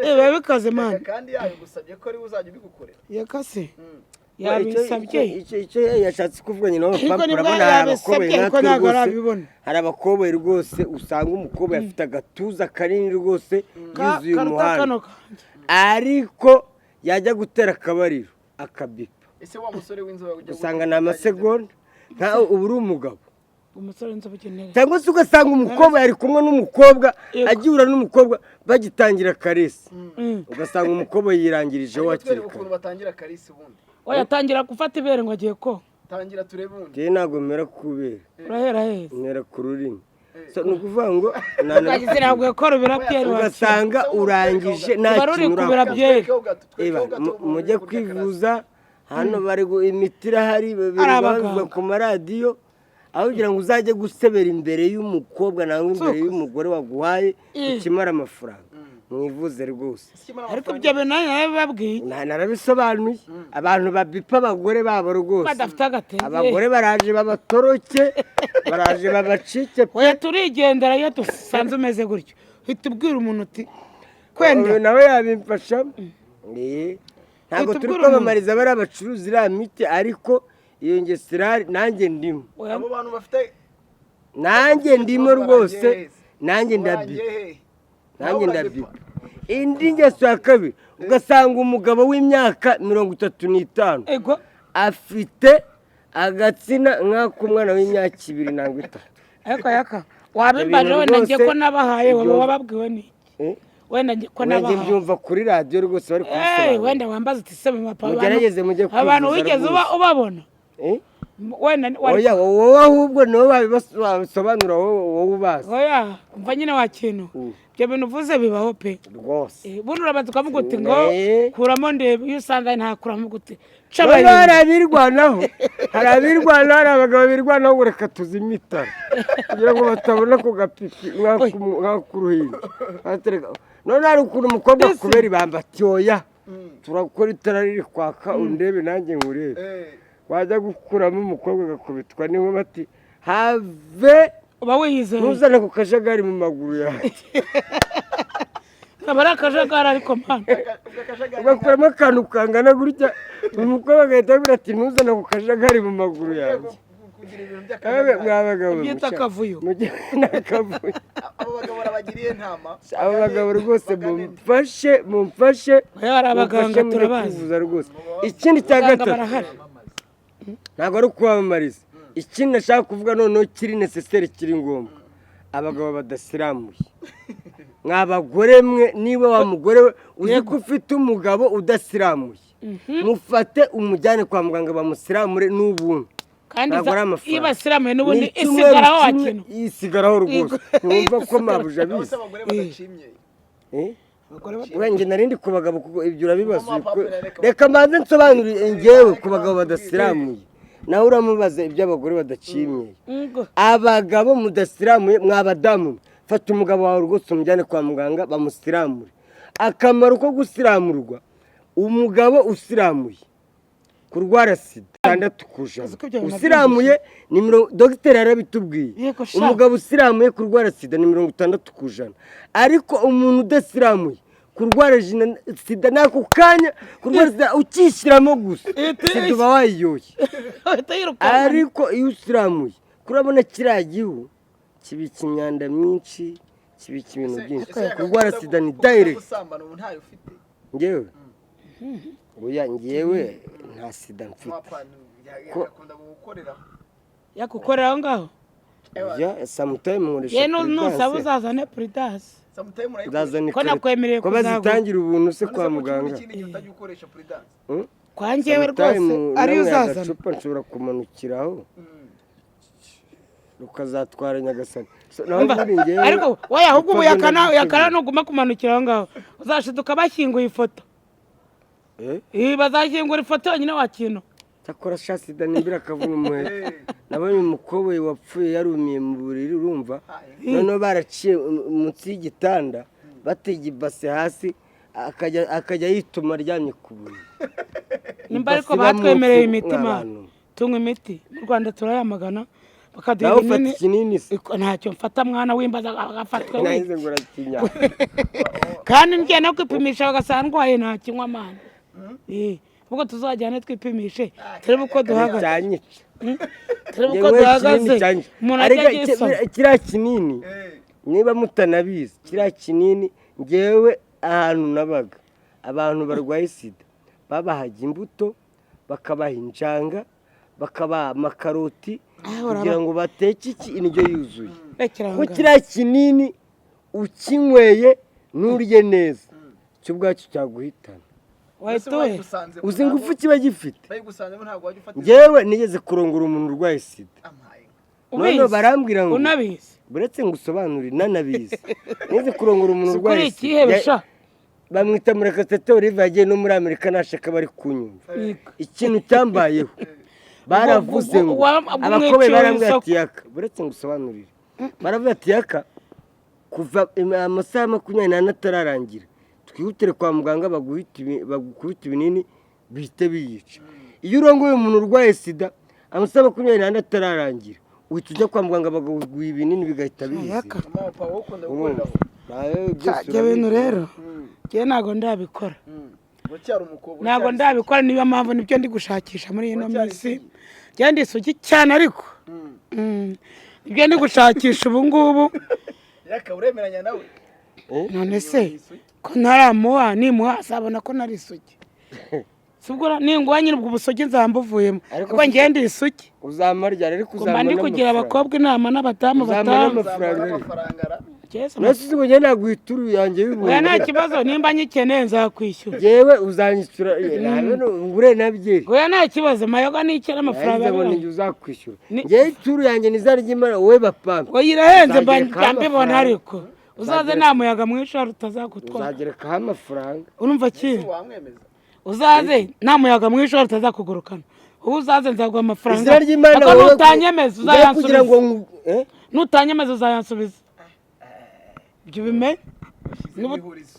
[SPEAKER 2] Biba bikaze mani.
[SPEAKER 3] Kandi yabigusabye ko ari we uzajya ubigukorera.
[SPEAKER 2] Yakase.
[SPEAKER 1] Icyo
[SPEAKER 2] Yabisabye.
[SPEAKER 1] icyo yashatse kuvuga nyina
[SPEAKER 2] Ariko
[SPEAKER 1] w'abapapa,
[SPEAKER 2] nibwo
[SPEAKER 1] urabona hari abakoboyi
[SPEAKER 2] yabisabye, ariko
[SPEAKER 1] nkatwe
[SPEAKER 2] ntabwo
[SPEAKER 1] rwose,
[SPEAKER 2] arabibona.
[SPEAKER 1] hari abakoboyi rwose usanga umukobwa afite agatuza kanini rwose, yuzuye
[SPEAKER 2] Karuta
[SPEAKER 1] umuhanda,
[SPEAKER 2] kano kanjye.
[SPEAKER 1] ariko yajya gutera akabariro akabipa.
[SPEAKER 3] Ese wa musore w'inzobe ujya
[SPEAKER 1] Usanga ni amasegonda, nkaho uba uri umugabo.
[SPEAKER 2] Umusore w'inzobe ukenera.
[SPEAKER 1] Cyangwa se ugasanga umukobwa yari kumwe n'umukobwa,
[SPEAKER 2] Yego.
[SPEAKER 1] agihura n'umukobwa bagitangira karesi, ugasanga umukobwa yirangirijeho hakiri
[SPEAKER 3] twereka
[SPEAKER 1] kare.
[SPEAKER 3] ukuntu batangira karisi ubundi.
[SPEAKER 2] Oya, atangira gufata ibere ngo agiye koga.
[SPEAKER 3] Tangira turebe ubundi.
[SPEAKER 1] Njyewe ntabwo mera kubera.
[SPEAKER 2] Urahera heza.
[SPEAKER 1] Mera ku rurimi. So, ni ukuvuga ngo
[SPEAKER 2] Ukagize ntabwo yakora ubira byeri wakira.
[SPEAKER 1] ugasanga urangije nta
[SPEAKER 2] Uba ruri
[SPEAKER 1] kintu
[SPEAKER 2] kubira
[SPEAKER 1] urakora.
[SPEAKER 2] byeri.
[SPEAKER 3] Twerekeho gato,
[SPEAKER 1] Eba,
[SPEAKER 3] twerekeho gato umuntu
[SPEAKER 1] mujye
[SPEAKER 3] uri kurya karasi.
[SPEAKER 1] kwivuza hano bari imiti irahari, birirwa
[SPEAKER 2] abaganga.
[SPEAKER 1] babivuga ku maradiyo, aho kugira ngo uzajye gusebera imbere y'umukobwa nangwa imbere
[SPEAKER 2] Suko.
[SPEAKER 1] y'umugore waguhaye
[SPEAKER 2] Eh.
[SPEAKER 1] ukimara amafaranga, mwivuze rwose.
[SPEAKER 3] Ese ikimara
[SPEAKER 2] Ariko
[SPEAKER 3] amafaranga-
[SPEAKER 2] ibyo bintu nanjye narabibabwiye.
[SPEAKER 1] Narabisobanuye, abantu babipa abagore babo rwose
[SPEAKER 2] Badafite agatenge.
[SPEAKER 1] Abagore baraje babatoroke, baraje babacike pe.
[SPEAKER 2] Oya, turigendera. Iyo dusanze umeze gutyo, uhita ubwira umuntu uti kwenda.
[SPEAKER 1] Uyu nawe yabimfashamo. Eh, ntabwo
[SPEAKER 2] Uhita
[SPEAKER 1] turi
[SPEAKER 2] ubwira umuntu.
[SPEAKER 1] kwamamariza bariya bacuruza iriya miti, ariko iyo ngeso irahari, nanjye ndimo.
[SPEAKER 2] Oya,
[SPEAKER 3] Abo bantu bafite
[SPEAKER 1] Nanjye ndimo
[SPEAKER 3] Barangiye
[SPEAKER 1] rwose.
[SPEAKER 3] heza.
[SPEAKER 1] Nanjye
[SPEAKER 3] Barangiye
[SPEAKER 1] ndabipa.
[SPEAKER 3] hehe?
[SPEAKER 1] Nanjye
[SPEAKER 3] Nawe
[SPEAKER 1] ndabipa. Indi ngeso ya kabiri, ugasanga umugabo w'imyaka 35
[SPEAKER 2] Ego.
[SPEAKER 1] afite agatsina nk'ak'umwana w'imyaka 2 nangwa 3.
[SPEAKER 2] Ariko yaka wabimbaje,
[SPEAKER 1] Ibintu
[SPEAKER 2] wenda njye
[SPEAKER 1] rwose
[SPEAKER 2] ko nabahaye, waba wababwiwe n'iki?
[SPEAKER 1] Eh?
[SPEAKER 2] Wenda njye ko
[SPEAKER 1] Wenda
[SPEAKER 2] nabahaye.
[SPEAKER 1] mbyumva kuri radiyo rwose bari
[SPEAKER 2] Eh,
[SPEAKER 1] kubisobanura.
[SPEAKER 2] Wenda wambaza uti: "Se mama,
[SPEAKER 1] Mugerageze mujye
[SPEAKER 2] abantu
[SPEAKER 1] kwivuza
[SPEAKER 2] wigeze uba
[SPEAKER 1] rwose.
[SPEAKER 2] ubabona?"
[SPEAKER 1] Eh?
[SPEAKER 2] Wenda wari
[SPEAKER 1] Oya, wowe ahubwo niwe babisobanura, wowe ubazi.
[SPEAKER 2] Oya, umva nyine wa kintu, ibyo bintu uvuze bibaho pe.
[SPEAKER 1] Rwose.
[SPEAKER 2] Eh, buno urabanza ukavuga uti ngo kuramo ndebe, iyo usanga ntakuramo gute?
[SPEAKER 1] Noneho hari abirwanaho, hari abirwanaho, hari abagabo birwanaho ngo reka tuzime itara kugira ngo batabona ku gapipi nk'ak'uruhinja. None hari ukuntu umukobwa kubera ibamba ati: "Oya, turakora itara riri kwaka, undebe nanjye nkurebe." Wajya gukuramo, umukobwa agakubitwa n'inkuba ati: "Have."
[SPEAKER 2] Uba wiyizeye.
[SPEAKER 1] "Ntuzane ku kajagari mu maguru yanjye."
[SPEAKER 2] Aba ari akajagari ariko mpano.
[SPEAKER 1] Ugakuramo akantu kangana gutya, umukobwa agahita abwira ati: "Ntuzane ku kajagari mu maguru yanjye."
[SPEAKER 3] Kugira ibintu
[SPEAKER 1] Mwa
[SPEAKER 3] by'akajagari.
[SPEAKER 1] bagabo
[SPEAKER 2] Byita akavuyo.
[SPEAKER 1] ni akavuyo.
[SPEAKER 3] Abo bagabo barabagiriye intama.
[SPEAKER 1] Abo bagabo rwose mumfashe, mumfashe.
[SPEAKER 2] Oya, hari abaganga,
[SPEAKER 1] Mumfashe mujye
[SPEAKER 2] turabazi.
[SPEAKER 1] kwivuza rwose. Ikindi cya
[SPEAKER 2] Abaganga
[SPEAKER 1] gatatu,
[SPEAKER 2] barahari.
[SPEAKER 1] ntabwo ari ukwamamariza, ikindi nashaka kuvuga noneho kiri nécessaire, kiri ngombwa: abagabo badasiramuye. Mwa bagore mwe, niba wa mugore we uzi ko ufite umugabo udasiramuye, mufate umujyane kwa muganga bamusiramure n'ubuntu.
[SPEAKER 2] Kandi
[SPEAKER 1] Ntabwo ari amafaranga.
[SPEAKER 2] iyo basiramuye n'ubundi
[SPEAKER 1] Ni icyumweru
[SPEAKER 2] isigaraho
[SPEAKER 1] kimwe,
[SPEAKER 2] wakintu.
[SPEAKER 1] isigaraho rwose, ntiwumva ko mabuja
[SPEAKER 3] Naho
[SPEAKER 1] abizi.
[SPEAKER 3] se abagore badacimye?
[SPEAKER 1] Eh? Wenda narindi ku bagabo kuko ibyo urabibaza.
[SPEAKER 3] Mama, papa, reka-
[SPEAKER 1] Reka mbanze nsobanurire ngewe ku bagabo badasiramuye, nawe uramubaza iby'abagore badacimye.
[SPEAKER 2] Ngo
[SPEAKER 1] Abagabo mudasiramuye, mwa badamu, fata umugabo wawe rwose umujyane kwa muganga bamusiramure. Akamaro ko gusiramurwa, umugabo usiramuye kurwara sida 6%.
[SPEAKER 2] Uzi ko ibyo bintu
[SPEAKER 1] Usiramuye ni mirongo, dogiteri yarabitubwiye.
[SPEAKER 2] Yego sha.
[SPEAKER 1] Umugabo usiramuye kurwara sida ni 60%, ariko umuntu udasiramuye kurwara sida n'ako kanya, kurwara sida ukishyiramo gusa, sida uba wayiyoye.
[SPEAKER 2] Uhita yirukanka.
[SPEAKER 1] Ariko iyo usiramuye, kurabona kiriya gihu kibika imyanda myinshi, kibika ibintu byinshi, kurwara sida ni direct.
[SPEAKER 3] Gusambana ubu ntayo ufite?
[SPEAKER 1] Ngewe? Oya, ngewe nta sida mfite.
[SPEAKER 3] Papa yakunda gukoreraho.
[SPEAKER 2] Yagukorera aho ngaho.
[SPEAKER 1] Oya, sometime nkoresha
[SPEAKER 2] Ye nusaba
[SPEAKER 1] Prudence.
[SPEAKER 2] uzazane Prudence.
[SPEAKER 3] Sometime urayikoresha.
[SPEAKER 1] Nzazana
[SPEAKER 2] Ko
[SPEAKER 1] ikarito.
[SPEAKER 2] nakwemereye
[SPEAKER 1] Ko
[SPEAKER 2] kuzagura.
[SPEAKER 1] bazitangira ubuntu se
[SPEAKER 3] None
[SPEAKER 1] kwa
[SPEAKER 3] se kuki
[SPEAKER 1] muganga?
[SPEAKER 3] muri ikindi gihe utajya ukoresha Prudence?
[SPEAKER 1] Hmm?
[SPEAKER 2] Kwa njyewe rwose
[SPEAKER 1] Sometime
[SPEAKER 2] ariyo
[SPEAKER 1] nanyweye
[SPEAKER 2] uzazana.
[SPEAKER 1] agacupa nshobora kumanukiraho rukazatwara Nyagasani. So, naho
[SPEAKER 2] Umva,
[SPEAKER 1] ubundi ngewe
[SPEAKER 2] ariko oya, ahubwo ubu
[SPEAKER 1] gupfa
[SPEAKER 2] yakana
[SPEAKER 1] byo
[SPEAKER 2] yakana nuguma kumanukira aho ngaho uzashiduka bashyinguye ifoto.
[SPEAKER 1] Eh?
[SPEAKER 2] Eh, bazashyingura ifoto yonyine wa kintu.
[SPEAKER 1] Cyakora sha, sida nimbira akavuna umuheto. Nabonye umukobwa wapfuye yarumiye mu buriri, urumva, noneho baraciye munsi y'igitanda, batega ibase hasi, akajya yituma aryamye ku buriri.
[SPEAKER 2] Nimba ariko
[SPEAKER 1] Ibase ibamo
[SPEAKER 2] batwemereye
[SPEAKER 1] urupfu,
[SPEAKER 2] imiti ma
[SPEAKER 1] mw'abantu.
[SPEAKER 2] tunywa imiti mu Rwanda turayamagana bakaduha
[SPEAKER 1] Nawe ufata
[SPEAKER 2] ibinini.
[SPEAKER 1] ikinini se?
[SPEAKER 2] Ntacyo mfata mwana w'imbaza agafatwa.
[SPEAKER 1] Nahise ngo urakinya.
[SPEAKER 2] Kandi ngiye no kwipimisha bagasanga ndwaye, ntakinywa mwana. Eh, ubwo tuzajyane twipimishe turebe uko duhagaze.
[SPEAKER 1] Cyanyica.
[SPEAKER 2] Turebe uko
[SPEAKER 1] Njyewe kinini
[SPEAKER 2] duhagaze.
[SPEAKER 1] cyanyica.
[SPEAKER 2] Umuntu
[SPEAKER 1] Ariko
[SPEAKER 2] ajya agisoma.
[SPEAKER 1] kiriya kinini, niba mutanabizi, kiriya kinini ngewe ahantu nabaga, abantu barwaye sida babahaga imbuto, bakabaha injanga, bakabaha amakaroti kugira ngo bateke iki, indyo yuzuye.
[SPEAKER 2] Rekera aho
[SPEAKER 1] Kuko
[SPEAKER 2] ngaho.
[SPEAKER 1] kiriya kinini ukinyweye nturye neza, cyo ubwacyo cyaguhitana.
[SPEAKER 2] Wahita uhe
[SPEAKER 1] Uzi ingufu kiba gifite?
[SPEAKER 3] Bayigusanzemo ntabwo wajya ufata.
[SPEAKER 1] Ngewe nigeze kurongora umuntu urwaye sida.
[SPEAKER 3] Amaye.
[SPEAKER 1] Noneho
[SPEAKER 2] Ubizi.
[SPEAKER 1] barambwira ngo
[SPEAKER 2] Unabizi.
[SPEAKER 1] Buretse ngo usobanurire, nanabizi, nize kurongora umuntu
[SPEAKER 2] Si
[SPEAKER 1] urwaye
[SPEAKER 2] kuri
[SPEAKER 1] sida.
[SPEAKER 2] ikihebe sha.
[SPEAKER 1] Bamwita Murekatete Olive, yagiye no muri Amerika, nashaka bari kunyumva.
[SPEAKER 2] Yego.
[SPEAKER 1] Ikintu cyambayeho, baravuze ngo abakomeye
[SPEAKER 2] umwiciye
[SPEAKER 1] barambwira
[SPEAKER 2] isoko.
[SPEAKER 1] ati: "Yaka," buretse ngo usobanurire, baravuga ati: "Yaka, kuva amasaha 24 atararangira, twihutire kwa muganga bagukubita ibinini bihite biyica." Iyo urongoye umuntu urwaye sida, amasaha 24 atararangira uhita ujya kwa muganga bakaguha ibinini bigahita biyica.
[SPEAKER 2] Yaka.
[SPEAKER 3] Mama papa, wowe ukunda
[SPEAKER 1] Urumva?
[SPEAKER 3] gukoreraho?
[SPEAKER 1] Nawe byose
[SPEAKER 2] Ibyo bintu
[SPEAKER 1] urabizi.
[SPEAKER 2] rero njyewe ntabwo ndabikora.
[SPEAKER 3] Uracyari umukobwa?
[SPEAKER 2] Ntabwo
[SPEAKER 3] Uracyari
[SPEAKER 2] ndabikora, niyo mpamvu nibyo ndi gushakisha muri ino
[SPEAKER 3] Uracyari
[SPEAKER 2] minsi.
[SPEAKER 3] isugi?
[SPEAKER 2] Njyewe ndi isugi cyane ariko nibyo ndi gushakisha ubu ngubu.
[SPEAKER 3] Yaka, uremeranya nawe?
[SPEAKER 2] None se ko ntaramuha, nimuha azabona ko nari isugi? Si ubwo ninguha nyine ubwo busugi nzaba mbuvuyemo.
[SPEAKER 1] Ariko
[SPEAKER 2] Kuko ngewe ndi isugi.
[SPEAKER 1] Uzampa ryari ariko?
[SPEAKER 2] Ngomba
[SPEAKER 1] Uzampa
[SPEAKER 2] ndi kugira
[SPEAKER 1] n'amafaranga.
[SPEAKER 2] abakobwa inama n'abadamu
[SPEAKER 1] Uzampa
[SPEAKER 2] batamu.
[SPEAKER 1] n'amafaranga.
[SPEAKER 3] Uzamara amafaranga ra.
[SPEAKER 1] Nasi ngo njye naguha ituru yanjye y'ubuntu.
[SPEAKER 2] Oya, nta kibazo, nimba nyikeneye nzakwishyura.
[SPEAKER 1] Yewe, uzanyishyura nabe ngure na byeri.
[SPEAKER 2] Oya, nta kibazo, mayoga n'icyo n'amafaranga
[SPEAKER 1] Nagize ngo
[SPEAKER 2] abiri.
[SPEAKER 1] ninjye uzakwishyura.
[SPEAKER 2] Ni-
[SPEAKER 1] Ngewe ituru yanjye nizarya imara wowe bapampe.
[SPEAKER 2] Oya, irahenze mba
[SPEAKER 1] Uzagerekaho
[SPEAKER 2] mbibona.
[SPEAKER 1] amafaranga.
[SPEAKER 2] Ariko uzaze nta muyaga mwinshi wari utazagutwara.
[SPEAKER 1] Uzagerekaho amafaranga.
[SPEAKER 2] Urumva kintu?
[SPEAKER 3] Wamwemeza?
[SPEAKER 2] Uzaze nta muyaga mwinshi wari utazakugurukana. Ubu uzaze nzaguha amafaranga.
[SPEAKER 1] Izina ry'Imana,
[SPEAKER 2] Ariko
[SPEAKER 1] wowe
[SPEAKER 2] nutanyemeza
[SPEAKER 1] ngewe kugira ngo
[SPEAKER 2] uzayansubiza. Nutanyemeza uzayansubiza, ibyo ubimenye.
[SPEAKER 3] Washyizemo ihurizo.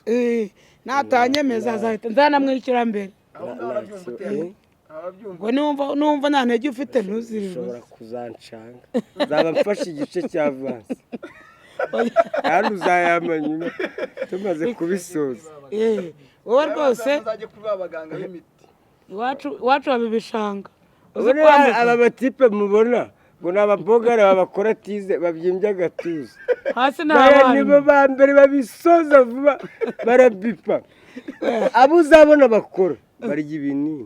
[SPEAKER 2] Natanyemeza azahita nzanamwishyura mbere.
[SPEAKER 3] Aho ngaho urabyumva ute? Ababyumva.
[SPEAKER 2] Ngo numva nta ntege ufite ntuzirirwe.
[SPEAKER 1] Ushobora kuzancanga, nzaba mfashe igice cya avance kandi uzayampa nyuma tumaze kubisoza.
[SPEAKER 2] Wowe rwose
[SPEAKER 3] Uzajye kuba abaganga b'imiti.
[SPEAKER 2] iwacu haba ibishanga, uzi
[SPEAKER 1] Ubona
[SPEAKER 2] kwambuka.
[SPEAKER 1] aba batipe mubona ngo ni ababogara babakora tize babyimbye agatuza,
[SPEAKER 2] Hasi ni
[SPEAKER 1] baya nibo
[SPEAKER 2] abarimu.
[SPEAKER 1] ba mbere babisoza vuba, barabipa. Abo uzabona bakora barya ibinini.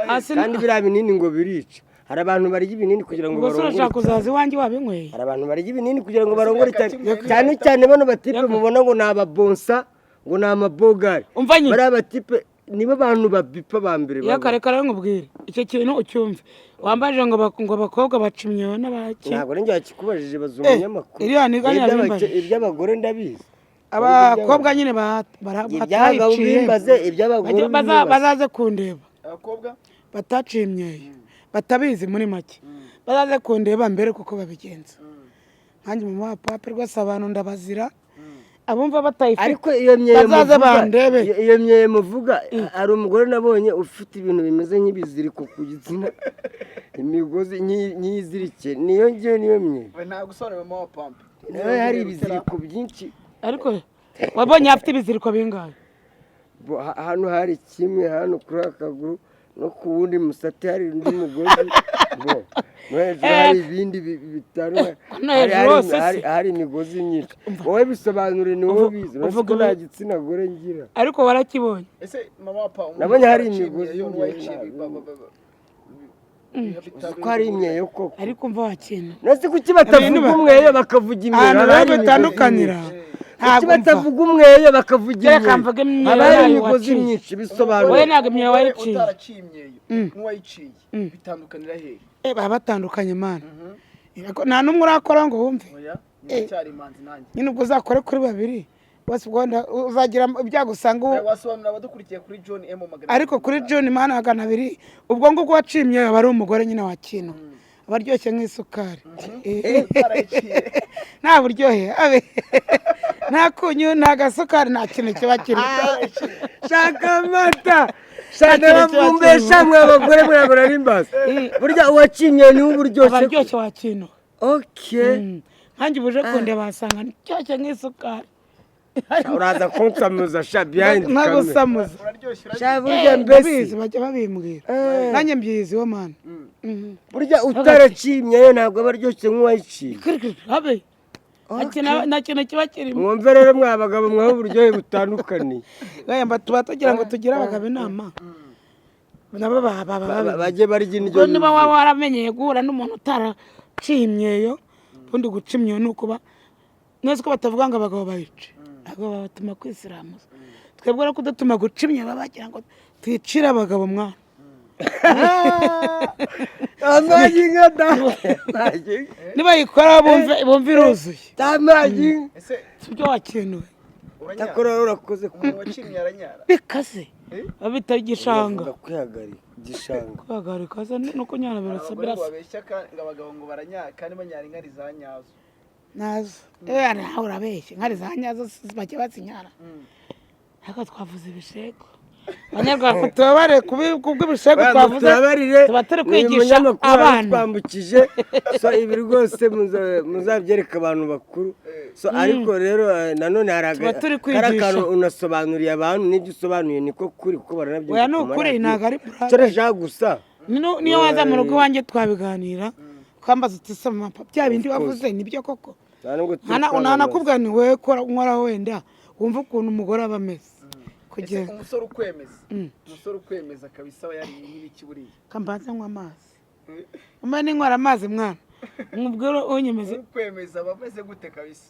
[SPEAKER 2] Hasi
[SPEAKER 1] Kandi biriya binini ngo birica. Hari abantu barya ibinini kugira ngo
[SPEAKER 2] Ubwo se
[SPEAKER 1] barongore
[SPEAKER 2] urashaka
[SPEAKER 1] cyane.
[SPEAKER 2] kuzaza iwanjye wabinyweye?
[SPEAKER 1] Hari abantu barya ibinini kugira ngo barongore cyane, cyane cyane bano batipe mubona ngo ni ababonsa, ngo ni amabogari.
[SPEAKER 2] Umva nyine.
[SPEAKER 1] Bariya batipe nibo bantu babipa ba mbere
[SPEAKER 2] Iyo
[SPEAKER 1] babaho.
[SPEAKER 2] kare kare nkubwire icyo kintu ucyumve, wambajije ngo abakobwa baca imyeyo n'abaki.
[SPEAKER 1] Ntabwo ari njye wakikubajije, baza umunyamakuru.
[SPEAKER 2] Iriya niga ntiyabimbajije.
[SPEAKER 1] Iby'abagore ndabizi.
[SPEAKER 2] Abakobwa nyine
[SPEAKER 1] Iby'abagabo
[SPEAKER 2] bataciye
[SPEAKER 1] bimbaze, iby'abagore bimbaze.
[SPEAKER 2] Bazaze kundeba.
[SPEAKER 3] Abakobwa.
[SPEAKER 2] Bataciye imyeyo, batabizi muri make, bazaze kundeba mbere kuko babigenza. Nkanjye mama wa pape rwose, abantu ndabazira abumva batayifite.
[SPEAKER 1] Ariko iyo myeyo
[SPEAKER 2] Bazaze
[SPEAKER 1] muvuga,
[SPEAKER 2] bandebe.
[SPEAKER 1] iyo myeyo muvuga, hari umugore nabonye ufite ibintu bimeze nk'ibiziriko ku gitsina, imigozi nk'iyizirike, niyo ngiyo niyo myeyo.
[SPEAKER 3] We ntabwo usobanura mama wa pampe.
[SPEAKER 1] Nawe hari ibiziriko byinshi.
[SPEAKER 2] Ariko wabonye afite ibiziriko bingahe?
[SPEAKER 1] Hano hari kimwe, hano kuri aka kaguru no ku wundi musate hari undi mugozi, bo no hejuru hari ibindi bitanu.
[SPEAKER 2] Hano hejuru hose se?
[SPEAKER 1] Hari imigozi myinshi. Wowe bisobanure, ni wowe ubizi. Uretse
[SPEAKER 2] Uvuga
[SPEAKER 1] ko nta gitsina gore ngira.
[SPEAKER 2] Ariko warakibonye.
[SPEAKER 3] Ese mama wa pampe
[SPEAKER 1] Nabonye hari imigozi
[SPEAKER 3] n'uwayiciye
[SPEAKER 1] Uzi ko hari imyeyo koko?
[SPEAKER 2] Ariko umva wakintu.
[SPEAKER 1] Nasi kuki batavuga umweyo bakavuga imyeyo?
[SPEAKER 2] Ahantu
[SPEAKER 1] Haba
[SPEAKER 2] rero
[SPEAKER 1] hari imigozi
[SPEAKER 2] bitandukanira.
[SPEAKER 1] myinshi. Kuki
[SPEAKER 2] Ntabwo mva.
[SPEAKER 1] batavuga umweyo bakavuga
[SPEAKER 2] Reka
[SPEAKER 1] imyeyo?
[SPEAKER 2] mvuge imyeyo
[SPEAKER 1] Haba hari
[SPEAKER 2] nayo
[SPEAKER 1] imigozi
[SPEAKER 2] waciye.
[SPEAKER 1] myinshi, bisobanura.
[SPEAKER 2] Wowe ntabwo imyeyo wayiciye.
[SPEAKER 3] Utaraciye imyeyo n'uwayiciye bitandukanira hehe?
[SPEAKER 2] Baba batandukanye mana. Ariko nta n'umwe urakora ngo wumve.
[SPEAKER 3] Oya, ndacyari imanzi nanjye.
[SPEAKER 2] Nyine ubwo uzakore kuri babiri bose, ubwo wenda uzagira ibyago usanga
[SPEAKER 3] Wasobanurira abadukurikiye kuri John M magana
[SPEAKER 2] Ariko kuri John mana 200, ubwo ngubwo waciye imyeyo aba ari umugore nyine wakino, aba aryoshye nk'isukari.
[SPEAKER 3] Utarayiciye.
[SPEAKER 2] Nta buryohe abe, nta kunyu, nta gasukari, nta kintu kiba kirimo.
[SPEAKER 1] Shaka amata, shaka.
[SPEAKER 2] Nta kintu kiba
[SPEAKER 1] Bavumbesha mwe abagore mwabura n'imbaza. Burya uwaciye imyeyo niwe uba uryoshye.
[SPEAKER 2] Aba aryoshye wakino.
[SPEAKER 1] Okay.
[SPEAKER 2] Nkanjye ubuje kundeba wasanga ndyoshye nk'isukari.
[SPEAKER 1] Uraza kunsamuza sha behind camera.
[SPEAKER 2] Nkagusamuza.
[SPEAKER 3] Uraryoshye.
[SPEAKER 1] Sha burya mbese.
[SPEAKER 2] Ndabizi, bajya babimbwira, nanjye mbyiziho mana.
[SPEAKER 1] Burya utaraciye imyeyo ntabwo aba aryoshye nk'uwayiciye.
[SPEAKER 2] Habe, nta kintu kiba kirimo.
[SPEAKER 1] Mwumve rero mwa bagabo mwaho uburyohe butandukaniye.
[SPEAKER 2] Oya, mba tuba tugira ngo tugire abagabo inama, nabo baba
[SPEAKER 1] Bajye barya indyo
[SPEAKER 2] Ubwo niba
[SPEAKER 1] yuzuye.
[SPEAKER 2] waba waramenyeye guhura n'umuntu utaraciye imyeyo, ubundi guca imyeyo ni ukuba neza ko batavuga ngo abagabo bayice, abagabo babatuma kwisiramuza. Twebwe rero kudutuma guca imyeyo baba bagira ngo twicire abagabo mwana.
[SPEAKER 1] Amazi inka da amazi inka.
[SPEAKER 2] Nibayikora bumve iruzuye.
[SPEAKER 1] Amazi inka.
[SPEAKER 3] Ese
[SPEAKER 2] Si byo wakenewe.
[SPEAKER 3] uranyara?
[SPEAKER 1] Cyakora rero urakoze ku
[SPEAKER 3] Umuntu waciye imyeyo aranyara?
[SPEAKER 2] Bikaze, babita igishanga.
[SPEAKER 1] Bavuga kwihagarika igishanga.
[SPEAKER 2] Kwihagarika se no kunyara birasa.
[SPEAKER 3] Abagore ngo
[SPEAKER 2] Birasa.
[SPEAKER 3] babeshya ngo abagabo ngo baranyara kandi banyara inkari za nyazo.
[SPEAKER 2] Nazo nawe urabeshya, inkari za nyazo bajya bazinyara. Ariko twavuze ibishego, Abanyarwanda tubabare kubw'ibishego twavuze.
[SPEAKER 1] Turabarire.
[SPEAKER 2] Tuba turi
[SPEAKER 1] Ni
[SPEAKER 2] kwigisha
[SPEAKER 1] umunyamakuru
[SPEAKER 2] abana.
[SPEAKER 1] twambukije, so ibi rwose muzabyereka abantu bakuru. So ariko rero nanone hari
[SPEAKER 2] Tuba turi
[SPEAKER 1] kari
[SPEAKER 2] kwigisha.
[SPEAKER 1] akantu unasobanuriye abantu, n'ibyo usobanuye niko kuri kuko baranabyumva
[SPEAKER 2] Oya, ni
[SPEAKER 1] ku
[SPEAKER 2] ukuri,
[SPEAKER 1] maradiyo.
[SPEAKER 2] ntabwo ari blague.
[SPEAKER 1] Icyo nashaka gusa
[SPEAKER 2] Niyo waza mu rugo iwanjye twabiganira, twambaza uti: "Se mama, bya bindi wavuze nibyo koko?"
[SPEAKER 1] Nta nubwo turi
[SPEAKER 2] Ntanakubwira ni wowe kora nkora wenda. Wumva ukuntu umugore aba ameze.
[SPEAKER 3] Ese
[SPEAKER 2] Kugenda
[SPEAKER 3] umusore ukwemeza, umusore ukwemeza kabisa aba yariye nk'ibiki buriya?
[SPEAKER 2] Kambanze nywa amazi, umwe ninywera amazi, mwana, nkubwire unyemeze.
[SPEAKER 3] Ukwemeza aba ameze gute kabisa?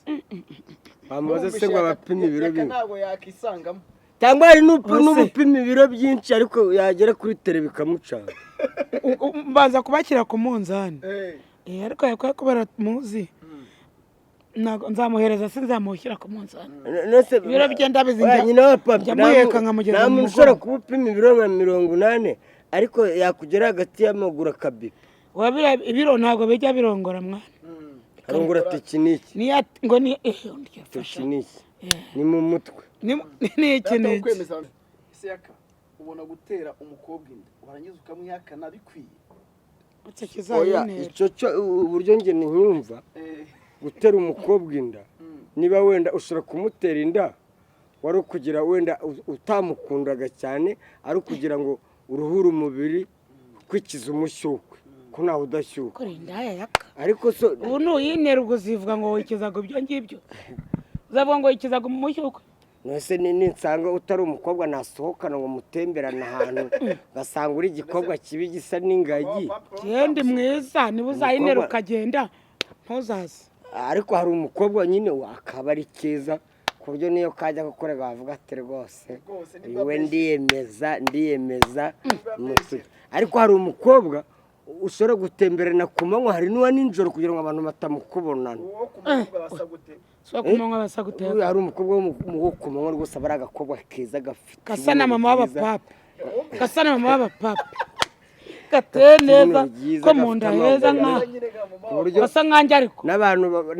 [SPEAKER 1] Bamubaze se ngo abapima ibiro
[SPEAKER 3] Yaka
[SPEAKER 1] bimwe
[SPEAKER 3] ntabwo yakisangamo.
[SPEAKER 1] Cyangwa hari
[SPEAKER 2] Ubuse.
[SPEAKER 1] n'ubupima ibiro byinshi, ariko yagera kuri tere bikamucanga.
[SPEAKER 2] Mbanza kubashyira ku munzani.
[SPEAKER 3] Eh.
[SPEAKER 2] Ariko yakwiye kubera muzi, ntabwo nzamuhereza, sinzamushyira ku munzani.
[SPEAKER 1] Nese
[SPEAKER 2] Ibiro bye ndabizi,
[SPEAKER 1] Oya, nyina wa papa
[SPEAKER 2] njya muheka nkamugeza
[SPEAKER 1] nta
[SPEAKER 2] mu
[SPEAKER 1] muntu ushobora
[SPEAKER 2] mugongo.
[SPEAKER 1] kuba upima ibiro nka 80, ariko yakugera hagati y'amaguru akabipa.
[SPEAKER 2] Wa ibiro ntabwo bijya birongora, mwana.
[SPEAKER 1] Arongora tekiniki.
[SPEAKER 2] Niyo ngo ni ndiyafasha.
[SPEAKER 1] Tekiniki ni mu mutwe.
[SPEAKER 2] Ni iki?
[SPEAKER 3] Data
[SPEAKER 2] Ni iki?
[SPEAKER 3] ukwemeza ese Yaka, ubona gutera umukobwa inda warangiza ukamwihakana bikwiye?
[SPEAKER 2] Icyo
[SPEAKER 1] Oya,
[SPEAKER 2] kizayintera.
[SPEAKER 1] icyo cyo uburyo njye ntinyumva gutera umukobwa inda, niba wenda ushobora kumutera inda wari ukugira wenda utamukundaga cyane, ari ukugira ngo uruhure umubiri, kwikiza umushyukwe, ko ntawe udashyukwa.
[SPEAKER 2] Kora indaya, Yaka.
[SPEAKER 1] Ariko so
[SPEAKER 2] Ubu nuyintera, ubwo uzivuga ngo wikizaga ibyo ngibyo, uzavuga ngo wikizaga umushyukwe.
[SPEAKER 1] Nese ninsanga utari umukobwa nasohokana ngo mutemberane ahantu, ugasanga uri igikobwa kibi gisa n'ingagi.
[SPEAKER 2] Genda mwiza, niba uzayintera
[SPEAKER 1] Umukobwa-
[SPEAKER 2] ukagenda ntuzaze.
[SPEAKER 1] Ariko hari umukobwa nyine akaba ari keza ku buryo niyo kajya gukorera bavuga ati rwose
[SPEAKER 3] Rwose nibwo
[SPEAKER 1] we
[SPEAKER 3] abeshya.
[SPEAKER 1] ndiyemeza, ndiyemeza umusore. Ariko hari umukobwa ushobora gutemberana ku manywa, hari n'uwa nijoro kugira ngo abantu batamukubonana.
[SPEAKER 3] Uwo ku mukobwa basa gute?
[SPEAKER 2] Si uwo ku manywa basa guteka?
[SPEAKER 1] Hari umukobwa wo ku manywa rwose aba ari agakobwa keza gafite
[SPEAKER 2] Gasa na
[SPEAKER 1] ibuno
[SPEAKER 2] mama
[SPEAKER 1] ryiza.
[SPEAKER 2] w'abapapa, gasa na mama w'abapapa, gateye neza,
[SPEAKER 1] ibuno ryiza,
[SPEAKER 2] ko mu nda
[SPEAKER 1] gafite
[SPEAKER 2] heza
[SPEAKER 1] amaguru
[SPEAKER 2] nka
[SPEAKER 3] Nyine ga mama
[SPEAKER 1] ku buryo
[SPEAKER 2] gasa nkanjye ariko.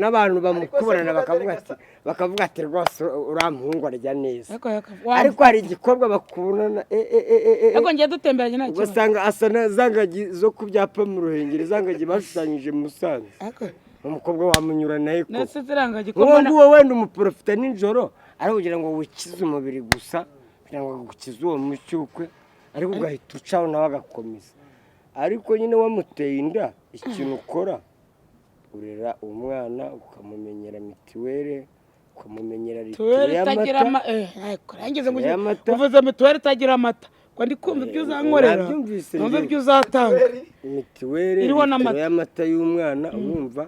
[SPEAKER 1] N'abantu bamukubonana
[SPEAKER 3] Ariko se
[SPEAKER 1] bakavuga ati
[SPEAKER 3] gasa-
[SPEAKER 1] rwose uriya muhungu arya neza.
[SPEAKER 2] Ariko Yaka,
[SPEAKER 1] Ariko hari igikobwa bakubonana
[SPEAKER 2] ariko ngiye dutemberanye nta kibazo.
[SPEAKER 1] Ugasanga asa na za ngagi zo ku byapa mu Ruhengeri, za ngagi bashushanyije mu Musanze.
[SPEAKER 2] Ariko
[SPEAKER 1] Umukobwa wamunyura nawe koko.
[SPEAKER 2] Nese zirangagi ko
[SPEAKER 1] Uwo
[SPEAKER 2] mbona
[SPEAKER 1] nguwo wenda umuporofita nijoro ari kugira ngo wikize umubiri gusa, kugira ngo agukize uwo mushyukwe, ariko ugahita ucaho nawe agakomeza. Ariko nyine wamuteye inda, ikintu ukora urera umwana, ukamumenyera mituweli, ukamumenyera litiro
[SPEAKER 2] Mituweli itagira
[SPEAKER 1] y'amata.
[SPEAKER 2] ama ariko rangize ngo
[SPEAKER 1] Litiro y'amata.
[SPEAKER 2] uvuze mituweli itagira amata, ngo ndi kumva ibyo uzankorera.
[SPEAKER 1] Nabyumvise
[SPEAKER 2] Numva
[SPEAKER 1] njyewe.
[SPEAKER 2] ibyo uzatanga.
[SPEAKER 1] Mituweli,
[SPEAKER 2] Iriho
[SPEAKER 1] litiro
[SPEAKER 2] n'amata.
[SPEAKER 1] y'amata y'umwana, urumva?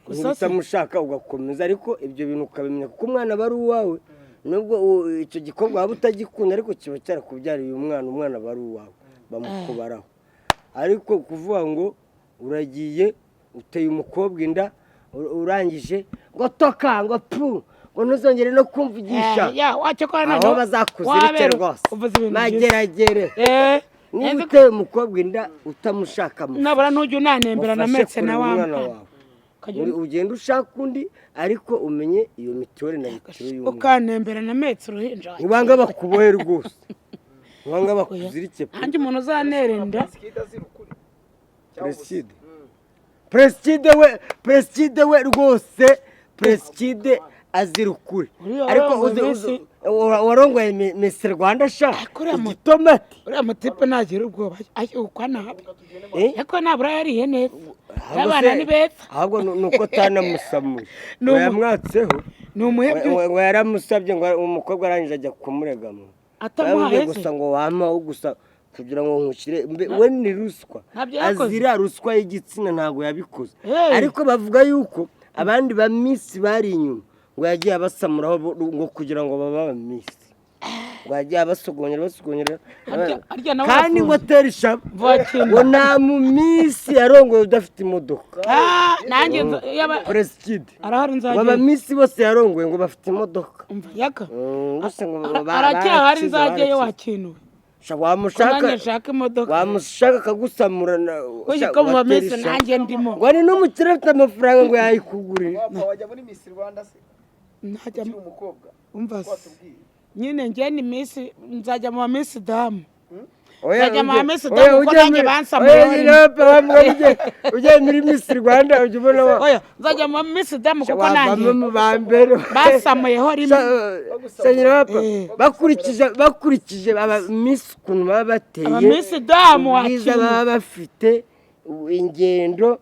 [SPEAKER 2] Gusa
[SPEAKER 1] Niba
[SPEAKER 2] se-
[SPEAKER 1] utamushaka ugakomeza, ariko ibyo bintu ukabimenya kuko umwana aba ari uwawe, nubwo icyo gikorwa waba utagikunda, ariko kiba cyarakubyariye umwana, umwana aba ari uwawe, bamukubaraho. Ariko kuvuga ngo uragiye uteye umukobwa inda, urangije ngo toka, ngo pu, ngo ntuzongere no kumvugisha.
[SPEAKER 2] Ya wacyo kora
[SPEAKER 1] Aho
[SPEAKER 2] noneho
[SPEAKER 1] bazakuzirike
[SPEAKER 2] wabera
[SPEAKER 1] rwose.
[SPEAKER 2] uvuze ibintu byiza.
[SPEAKER 1] Mageragere. Niba
[SPEAKER 2] Nzi ko-
[SPEAKER 1] uteye umukobwa inda utamushaka,
[SPEAKER 2] Nabura ntujya unanembera na
[SPEAKER 1] mufashe
[SPEAKER 2] metse
[SPEAKER 1] kurera
[SPEAKER 2] na
[SPEAKER 1] umwana
[SPEAKER 2] wampa
[SPEAKER 1] wawe. Ugenda ushaka undi, ariko umenye iyo mituweli na litiro y'umwana.
[SPEAKER 2] Ukanembera na metse uruhinja.
[SPEAKER 1] Ntibanga bakubohe rwose, ntibanga bakuzirike pe.
[SPEAKER 2] Nanjye umuntu uzantera inda.
[SPEAKER 3] Prince azira ukuri cyangwa ubusa?
[SPEAKER 1] Preside, Preside we, Preside we rwose, Preside azira ukuri.
[SPEAKER 2] Uriya
[SPEAKER 1] Ariko
[SPEAKER 2] warongoye
[SPEAKER 1] warongoye Miss Rwanda sha.
[SPEAKER 2] Ariko uriya
[SPEAKER 1] Igitomati.
[SPEAKER 2] Uriya mutipe ntagira ubwoba uko nabi.
[SPEAKER 1] Eh?
[SPEAKER 2] Ariko nabura yariye neza.
[SPEAKER 1] Ahubwo
[SPEAKER 2] Abana ni beza.
[SPEAKER 1] Ahubwo ni uko atanamusamuye.
[SPEAKER 2] Ni
[SPEAKER 1] Ngo yamwatseho.
[SPEAKER 2] Ni umuhebyi.
[SPEAKER 1] Ngo yaramusabye, ngo umukobwa arangije ajya kumuregamo.
[SPEAKER 2] Atamuhaye
[SPEAKER 1] Yaramubwiye
[SPEAKER 2] se?
[SPEAKER 1] Gusa ngo wampaho gusa kugira ngo nkushyire we ni ruswa.
[SPEAKER 2] Ntabyo yakoze.
[SPEAKER 1] Azira ruswa y'igitsina, ntabwo yabikoze.
[SPEAKER 2] Hey.
[SPEAKER 1] Ariko bavuga yuko abandi ba miss bari inyuma ngo yagiye abasamuraho ngo kugira ngo babe aba miss, ngo yagiye abasogongera basogongera.
[SPEAKER 2] Harya nawe
[SPEAKER 1] Kandi ngo
[SPEAKER 2] arafunze.
[SPEAKER 1] atera ishaba
[SPEAKER 2] Vakina.
[SPEAKER 1] ngo nta mu miss yarongoye udafite imodoka.
[SPEAKER 2] Ah, nanjye
[SPEAKER 1] President
[SPEAKER 2] arahari
[SPEAKER 1] ngo
[SPEAKER 2] nzagenda.
[SPEAKER 1] aba miss bose yarongoye ngo bafite imodoka.
[SPEAKER 2] Umva Yaka.
[SPEAKER 1] Gusa ngo
[SPEAKER 2] Aracyahari
[SPEAKER 1] barakize,
[SPEAKER 2] nzajyayo
[SPEAKER 1] barakize.
[SPEAKER 2] wakinuwe.
[SPEAKER 1] Sha, wamushaka.
[SPEAKER 2] Nanjye nshaka imodoka.
[SPEAKER 1] Wamushaka akagusamura
[SPEAKER 2] Uzi
[SPEAKER 1] sha,
[SPEAKER 2] ko mu
[SPEAKER 1] watera
[SPEAKER 2] bamisi
[SPEAKER 1] ishaka.
[SPEAKER 2] nanjye ndimo.
[SPEAKER 1] Ngo ni n'umukire afite amafaranga ngo yayikugurira.
[SPEAKER 3] Wapfa wajya muri Miss Rwanda se
[SPEAKER 2] Ntajya
[SPEAKER 3] ukiri umukobwa?
[SPEAKER 2] Umva
[SPEAKER 3] Ko
[SPEAKER 2] se.
[SPEAKER 3] watubwiye.
[SPEAKER 2] Nyine njye ni miss, nzajya mu bamisi damu.
[SPEAKER 1] Oya,
[SPEAKER 2] Nzajya mu bamisi
[SPEAKER 1] oya,
[SPEAKER 2] damu kuko
[SPEAKER 1] ujye
[SPEAKER 2] nanjye bansamuye.
[SPEAKER 1] Oya, nyine wapfa, bavuga ugiye muri Miss Rwanda ujya ubona
[SPEAKER 2] Oya, nzajya mu bamisi damu kuko
[SPEAKER 1] wavamo
[SPEAKER 2] nanjye
[SPEAKER 1] mu ba mbere.
[SPEAKER 2] basamuyeho rimwe.
[SPEAKER 1] Sha, nyine wapfa,
[SPEAKER 2] Eh.
[SPEAKER 1] bakurikije aba miss ukuntu baba bateye,
[SPEAKER 2] Abamisi damu
[SPEAKER 1] ubwiza
[SPEAKER 2] wakinuwe.
[SPEAKER 1] baba bafite, ingendo.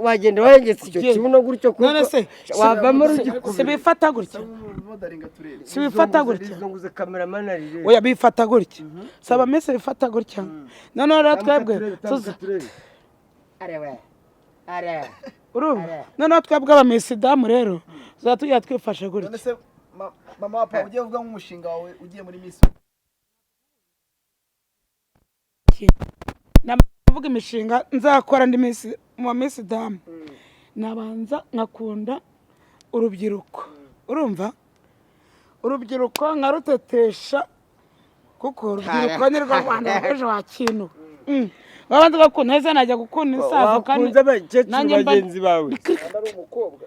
[SPEAKER 1] Wagenda wahengetse icyo
[SPEAKER 2] Ugiye.
[SPEAKER 1] kibuno gutyo, kuko
[SPEAKER 2] None se
[SPEAKER 1] wavamo
[SPEAKER 2] si
[SPEAKER 1] rugikubita.
[SPEAKER 2] bifata gutya?
[SPEAKER 3] Modelinga turebe.
[SPEAKER 2] Si bifata gutya?
[SPEAKER 1] Zunguze kameramani arirebe.
[SPEAKER 2] Oya, bifata gutya, saba minsi bifata gutya. Noneho rero twebwe urumva, noneho twebwe abamisidamu rero tuzaba tugiye twifashe gutya.
[SPEAKER 3] None se mama wa papa, ugiye uvuga nk'umushinga wawe ugiye muri Miss?
[SPEAKER 2] Navuga imishinga nzakora ndi Miss, mu Miss damu, nabanza nkakunda urubyiruko, urumva, urubyiruko nkarutetesha, kuko urubyiruko ni rwo Rwanda rw'ejo. Wa kintu babanza gukunda neza, najya gukunda insazo kandi
[SPEAKER 1] Wakunze abakecuru
[SPEAKER 2] nanjye
[SPEAKER 1] bagenzi bawe.
[SPEAKER 3] Kandi ari umukobwa.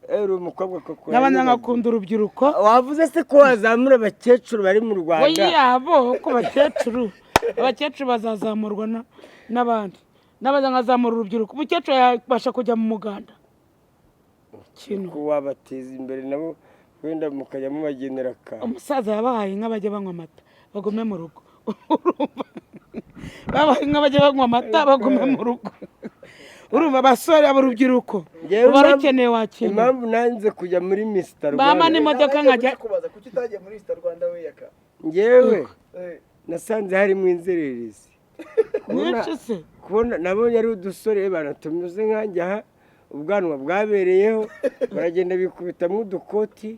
[SPEAKER 1] Eh, uri umukobwa koko.
[SPEAKER 2] Nabanza nkakunda urubyiruko.
[SPEAKER 1] Wavuze se ko wazamura abakecuru bari mu Rwanda?
[SPEAKER 2] Yabo ko abakecuru bazazamurwa n'abandi. Nabanza nkazamura urubyiruko, umukecuru yabasha kujya mu muganda kintu.
[SPEAKER 1] Ko wabateza imbere nabo, wenda mukajya mubagenera akantu.
[SPEAKER 2] Umusaza yabahaye inka, bajya banywa amata bagume mu rugo. Urumva, babahaye inka, bajya banywa amata bagume mu rugo. Urumva, abasore, urubyiruko
[SPEAKER 1] Njyewe
[SPEAKER 2] ruba rukeneye wakira.
[SPEAKER 1] Impamvu nanze kujya muri Mr
[SPEAKER 2] Bama
[SPEAKER 1] Rwanda,
[SPEAKER 2] n'imodoka nkajya
[SPEAKER 3] Kubaza kuki utagiye muri Mr Rwanda we, Yaka?
[SPEAKER 1] njyewe
[SPEAKER 3] Eh,
[SPEAKER 1] nasanze harimo inzererezi.
[SPEAKER 2] Nyinshi se?
[SPEAKER 1] Kubona nabonye ari udusore bana tumeze nkanjye aha, ubwanwa bwabereyeho, baragenda bikubitamo udukoti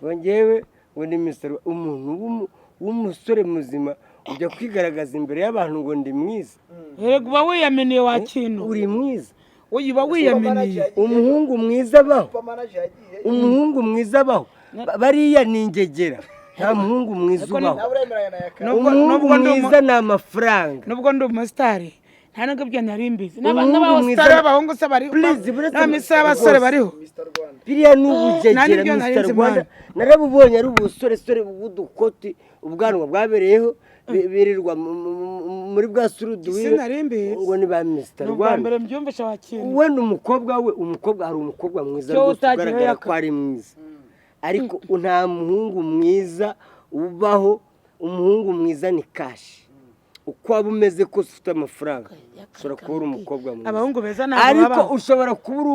[SPEAKER 1] ngo njyewe ngo ni Mr. Rwanda. Umuntu w'umusore muzima ujya kwigaragaza imbere y'abantu ngo ndi mwiza?
[SPEAKER 2] Erega uba wiyaminiye wa kintu.
[SPEAKER 1] Uri mwiza?
[SPEAKER 2] Uba wiyaminiye.
[SPEAKER 1] Umuhungu mwiza abaho?
[SPEAKER 3] Super manager yagiye.
[SPEAKER 1] Umuhungu mwiza abaho? Bariya ni ingegera, nta muhungu mwiza ubaho.
[SPEAKER 3] Nawe uremeranya na Yaka?
[SPEAKER 1] Umuhungu
[SPEAKER 2] Nubwo ndi
[SPEAKER 1] mwiza ni amafaranga.
[SPEAKER 2] Nubwo ndi umusitari, nta nubwo ibyo nari mbizi.
[SPEAKER 1] Umuhungu
[SPEAKER 2] N'abasitari
[SPEAKER 1] mwiza-
[SPEAKER 2] b'abahungu se bariho?
[SPEAKER 1] Please, buretse-
[SPEAKER 2] N'abamisi y'abasore
[SPEAKER 1] rwose.
[SPEAKER 2] bariho?
[SPEAKER 3] Mr Rwanda.
[SPEAKER 1] Biriya ni
[SPEAKER 2] Nta
[SPEAKER 1] ubugegera.
[SPEAKER 2] n'ibyo nari
[SPEAKER 1] Mr
[SPEAKER 2] nzi,
[SPEAKER 1] Rwanda
[SPEAKER 2] mwana.
[SPEAKER 1] narabubonye, ari ubusoresore bw'udukoti, ubwanwa bwabereyeho, birirwa muri bwa suruduwire
[SPEAKER 2] Sinari mbizi.
[SPEAKER 1] ngo ni ba Mr
[SPEAKER 2] Ni ubwa
[SPEAKER 1] Rwanda.
[SPEAKER 2] mbere mbyumvisha wa kintu.
[SPEAKER 1] Wenda umukobwa we, umukobwa, hari umukobwa mwiza
[SPEAKER 2] Cyo
[SPEAKER 1] rwose
[SPEAKER 2] utagira
[SPEAKER 1] ugaragara
[SPEAKER 2] yaka.
[SPEAKER 1] ko ari mwiza, ariko nta muhungu mwiza ubaho. Umuhungu mwiza ni cash. Uko waba umeze kose, ufite amafaranga ushobora kuba uri umukobwa mwiza.
[SPEAKER 2] Abahungu beza ntabwo
[SPEAKER 1] Ariko
[SPEAKER 2] babaho.
[SPEAKER 1] ushobora kuba uri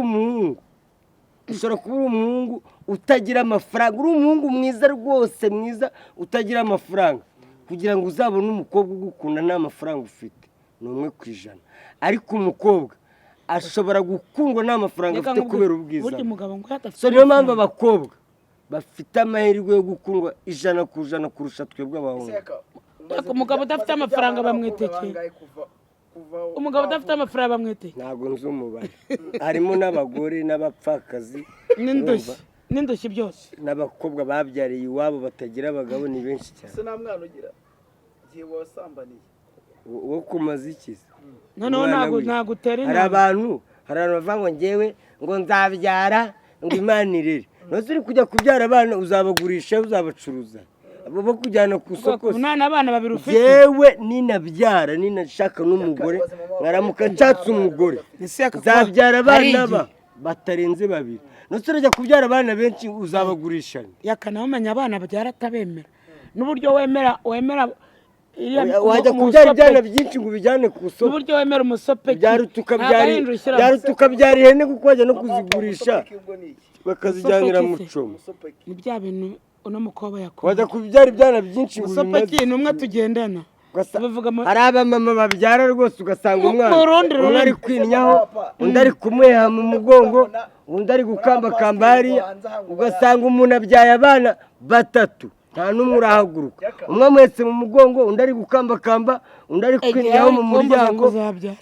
[SPEAKER 1] umuhungu utagira amafaranga, uri umuhungu mwiza rwose, mwiza utagira amafaranga. Kugira ngo uzabone umukobwa ugukunda nta mafaranga ufite ni 1%, ariko umukobwa ashobora gukundwa nta mafaranga
[SPEAKER 2] Reka
[SPEAKER 1] afite
[SPEAKER 2] nkubwire,
[SPEAKER 1] kubera ubwiza.
[SPEAKER 2] burya umugabo ngo adafite
[SPEAKER 1] So niyo mpamvu
[SPEAKER 2] amafaranga.
[SPEAKER 1] abakobwa bafite amahirwe yo gukundwa 100% kurusha twebwe abahungu.
[SPEAKER 3] Ese Yaka, umaze
[SPEAKER 2] Ariko umugabo udafite
[SPEAKER 3] umaze
[SPEAKER 2] amafaranga
[SPEAKER 3] kuryamana n'abakobwa
[SPEAKER 2] bamwitekeye.
[SPEAKER 3] bangahe kuva
[SPEAKER 2] Umugabo udafite amafaranga bamwiteye?
[SPEAKER 1] Ntabwo nzi umubare, harimo n'abagore n'abapfakazi.
[SPEAKER 2] N'indushyi, n'indushyi byose.
[SPEAKER 1] N'abakobwa babyariye iwabo batagira abagabo ni benshi cyane.
[SPEAKER 3] Ese nta mwana ugira igihe wasambaniye?
[SPEAKER 1] Wo kumaza iki se?
[SPEAKER 2] Noneho
[SPEAKER 1] Umwana
[SPEAKER 2] ntabwo
[SPEAKER 1] we.
[SPEAKER 2] ntabwo utera
[SPEAKER 1] Hari
[SPEAKER 2] intambwe.
[SPEAKER 1] abantu bavuga ngo ngewe ngo nzabyara ngo Imana irere. Ntuzi uri kujya kubyara abana, uzabagurisha, uzabacuruza, abo bo kujyana ku isoko se?
[SPEAKER 2] Nta abana babiri ufite?
[SPEAKER 1] Yewe, ninabyara, ninashaka n'umugore, nkaramuka nshatse umugore,
[SPEAKER 2] Ese yaka
[SPEAKER 1] nzabyara
[SPEAKER 2] hari
[SPEAKER 1] abana
[SPEAKER 2] igihe.
[SPEAKER 1] batarenze babiri. Ntuzi urajya kubyara abana benshi, uzabagurisha.
[SPEAKER 2] Yaka nawe umenya abana babyara atabemera n'uburyo wemera iriya
[SPEAKER 1] Wajya kubyara ibyana byinshi ngo ubijyane ku isoko?
[SPEAKER 2] N'uburyo wemera umusopeki.
[SPEAKER 1] Byaruta ukabyara
[SPEAKER 2] ntabwo ari ushyiramo.
[SPEAKER 1] Byaruta ukabyara ihene, kuko wajya no kuzigurisha
[SPEAKER 3] Umusopeki ubwo ni iki?
[SPEAKER 1] bakazijyanira mu
[SPEAKER 2] Umusopeki se?
[SPEAKER 1] cuma.
[SPEAKER 3] Umusopeki.
[SPEAKER 2] Ni bya bintu uno mukobwa yakora.
[SPEAKER 1] Wajya kubyara ibyana byinshi ngo
[SPEAKER 2] Umusopeki
[SPEAKER 1] ubimaze?
[SPEAKER 2] ni umwe tugendana. Bavuga
[SPEAKER 1] Hari abamama babyara rwose ugasanga umwana
[SPEAKER 2] Mu rundi
[SPEAKER 1] umwe ari
[SPEAKER 2] rurimi.
[SPEAKER 1] kwinyaho, undi ari kumuheha mu mugongo, undi ari gukambakamba hariya, ugasanga umuntu abyaye abana batatu nta n'umwe urahaguruka, umwe amuhetse mu mugongo, undi ari gukambakamba, undi ari kwinyaho mu muryango.
[SPEAKER 2] Kuzabyara.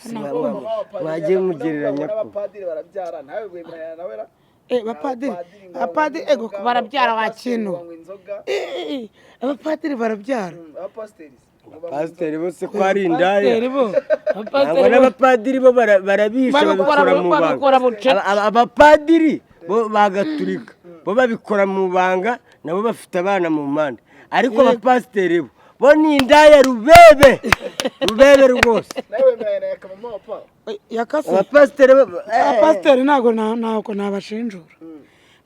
[SPEAKER 1] Mwagiye mugereranya ko
[SPEAKER 3] Abapadiri barabyara, nawe wemeranya nawe ra?
[SPEAKER 2] Eh, abapadiri,
[SPEAKER 3] Abapadiri ngo
[SPEAKER 2] abapadiri,
[SPEAKER 3] banywa
[SPEAKER 2] ego,
[SPEAKER 3] inzoga,
[SPEAKER 2] barabyara wa
[SPEAKER 3] abapasiteri
[SPEAKER 2] kintu.
[SPEAKER 3] banywa inzoga.
[SPEAKER 2] Eh, abapadiri barabyara.
[SPEAKER 3] Abapasiteri ngo banywa
[SPEAKER 1] Pasiteri bose ko ari indaya?
[SPEAKER 2] Pasiteri bo,
[SPEAKER 1] Ntabwo
[SPEAKER 2] abapasiteri bo
[SPEAKER 1] n'abapadiri bo barabisha, babikora mu banga.
[SPEAKER 2] Babikora bucece.
[SPEAKER 1] Abapadiri bo bagaturika bo babikora mu banga, nabo bafite abana mu mpande, ariko abapasiteri bo ni indaya rubebe rubebe rwose.
[SPEAKER 3] Nawe wemeranya na Yaka, mama wa pa?
[SPEAKER 2] Yakase.
[SPEAKER 1] Abapasiteri
[SPEAKER 2] Abapasiteri ntabwo nabashinjura,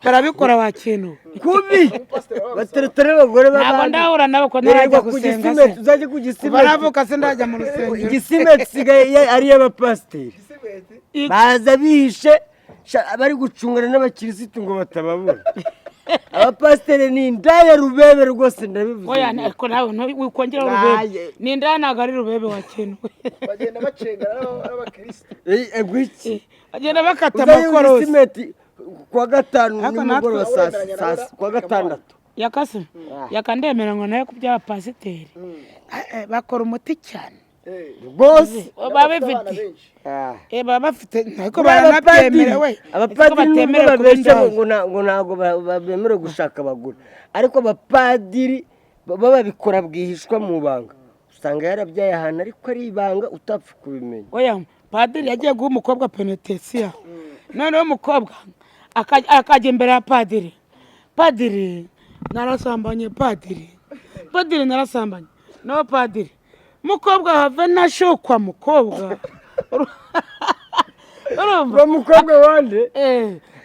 [SPEAKER 2] barabikora wa kintu.
[SPEAKER 1] Kubi
[SPEAKER 3] Umupasiteri waba
[SPEAKER 1] batereta n'abagore
[SPEAKER 2] Ntabwo
[SPEAKER 1] b'abandi.
[SPEAKER 2] ndahura nabo ko ntarajya
[SPEAKER 1] Birirwa ku
[SPEAKER 2] gusenga
[SPEAKER 1] gisimenti,
[SPEAKER 2] se.
[SPEAKER 1] uzajye ku gisimenti.
[SPEAKER 2] Baravuka se ndajya mu rusengero?
[SPEAKER 1] Igisimenti gisigaye ari iy'abapasiteri.
[SPEAKER 3] Gisimenti. Gisimenti.
[SPEAKER 1] Baza bihishe bari gucungana n'abakirisitu ngo batababona. Abapasiteri ni indaya rubebe rwose, ndabivuze.
[SPEAKER 2] Oya, ariko nawe wikongera rubebe.
[SPEAKER 1] Aye.
[SPEAKER 2] Ni indaya, ntabwo ari rubebe wakenewe.
[SPEAKER 3] Bagenda bacengana n'abakirisitu.
[SPEAKER 1] Eh, gwiki?
[SPEAKER 2] Bagenda bakata
[SPEAKER 1] Uzaye
[SPEAKER 2] amakorosi.
[SPEAKER 1] Gisimenti kuwa gatanu
[SPEAKER 2] Ariko
[SPEAKER 1] nimugoroba,
[SPEAKER 3] natwe-
[SPEAKER 1] saa kuwa gatandatu.
[SPEAKER 2] Yakase yakandemera ngo nawe ku by'abapasiteri bakora umuti cyane.
[SPEAKER 1] Rwose.
[SPEAKER 2] Baba bafite
[SPEAKER 3] Benshi.
[SPEAKER 1] Ah.
[SPEAKER 2] Baba bafite, ariko
[SPEAKER 1] Buriya
[SPEAKER 2] baranabyemerewe.
[SPEAKER 1] abapadiri nubwo
[SPEAKER 2] batemerewe kuba
[SPEAKER 1] babeshya ngo
[SPEAKER 2] indaya.
[SPEAKER 1] ngo ntabwo bemerewe gushaka abagore, ariko abapadiri baba babikora bwihishwa mu banga. Usanga yarabyaye ahantu, ariko ari ibanga utapfa kubimenya.
[SPEAKER 2] Oya, padiri yagiye guha umukobwa penetesiya, noneho umukobwa akajya imbere ya padiri: "Padiri, narasambanye, padiri, padiri, narasambanye." No padiri: "Mukobwa, have nashukwa, mukobwa." Urumva?
[SPEAKER 1] Uwo mukobwa wande?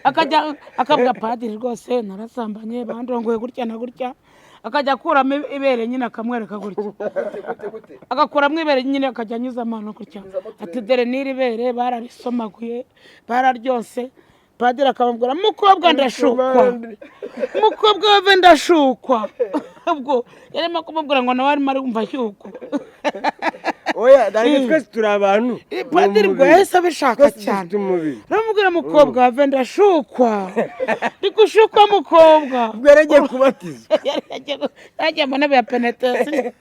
[SPEAKER 2] Akajya akavuga: "Padiri, rwose narasambanye, bandongoye gutya na gutya." Akajya akuramo ibere nyine akamwereka gutya.
[SPEAKER 3] Gute, gute, gute?
[SPEAKER 2] Agakuramo ibere nyine, akajya anyuza amano gutya, ati: "Dore n'iri bere bararisomaguye, bararyose." Padiri akamubwira: "Mukobwa, ndashukwa, mukobwa, wave ndashukwa." Ubwo yarimo kumubwira ngo nawe arimo arumva ashyukwa.
[SPEAKER 1] Oya, ntabwo twese turi abantu.
[SPEAKER 2] Padiri ubwo yahise abishaka
[SPEAKER 1] Twese
[SPEAKER 2] cyane.
[SPEAKER 1] dufite umubiri.
[SPEAKER 2] Aramubwira: "Mukobwa, have ndashukwa, ndi gushukwa, mukobwa."
[SPEAKER 1] Ubwo yaragiye kubatizwa.
[SPEAKER 2] Yagiye mu ntebe ya penetesi,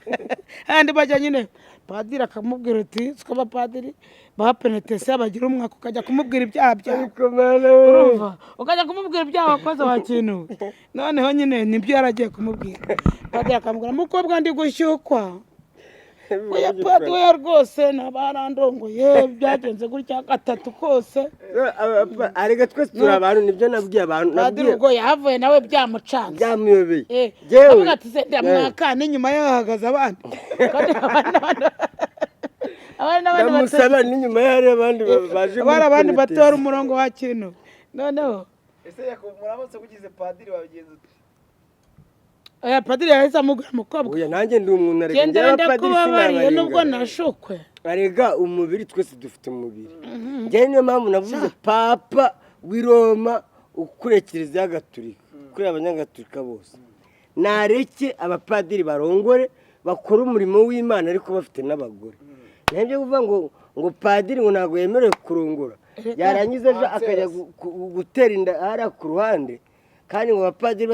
[SPEAKER 2] kandi bajya nyine, padiri akamubwira uti siko abapadiri baha penetesiyo bagira umwaka, ukajya kumubwira ibyaha byawe.
[SPEAKER 1] Ariko mana we.
[SPEAKER 2] Urumva, ukajya kumubwira ibyaha wakoze wa kintu. Noneho nyine nibyo yaragiye kumubwira, padiri akamubwira: "Mukobwa, ndi gushyukwa." "Oya padiri, oya rwose, nabarandongoye, byagenze gutya gatatu kose."
[SPEAKER 1] Arega twese turi abantu, nibyo nabwiye abantu.
[SPEAKER 2] Padiri
[SPEAKER 1] Nabwiye
[SPEAKER 2] ubwo yahavuye nawe byamucanze.
[SPEAKER 1] Byamuyobeye. Jewe
[SPEAKER 2] Avuga ati: "Se ndamwaka n'inyuma ye hahagaze abandi, kandi abandi n'abandi bato."
[SPEAKER 1] Ndamusaba n'inyuma ye hari abandi baje muri
[SPEAKER 2] Bari abandi
[SPEAKER 1] penetesi.
[SPEAKER 2] batora umurongo wa kintu noneho.
[SPEAKER 3] Ese Yakobo, muramutse kugize padiri wabigenza ute?
[SPEAKER 2] Oya, padiri yahise amubwira: "Mukobwa,
[SPEAKER 1] Oya, nanjye ndi umuntu, arega
[SPEAKER 2] gendera,
[SPEAKER 1] njyewe abapadiri
[SPEAKER 2] ndakubabariye nubwo
[SPEAKER 1] sinabarenga.
[SPEAKER 2] nashukwe."
[SPEAKER 1] Arega umubiri, twese dufite umubiri. Njyewe niyo mpamvu navuze papa w'i Roma ukuriye Kiliziya Gatolika, ukuriye abanyagatolika bose, nareke abapadiri barongore, bakore umurimo w'Imana ariko bafite n'abagore. Ntabyo kuvuga ngo padiri ngo ntabwo yemerewe kurongora, yarangiza ejo akajya gutera inda hariya ku ruhande, kandi ngo abapadiri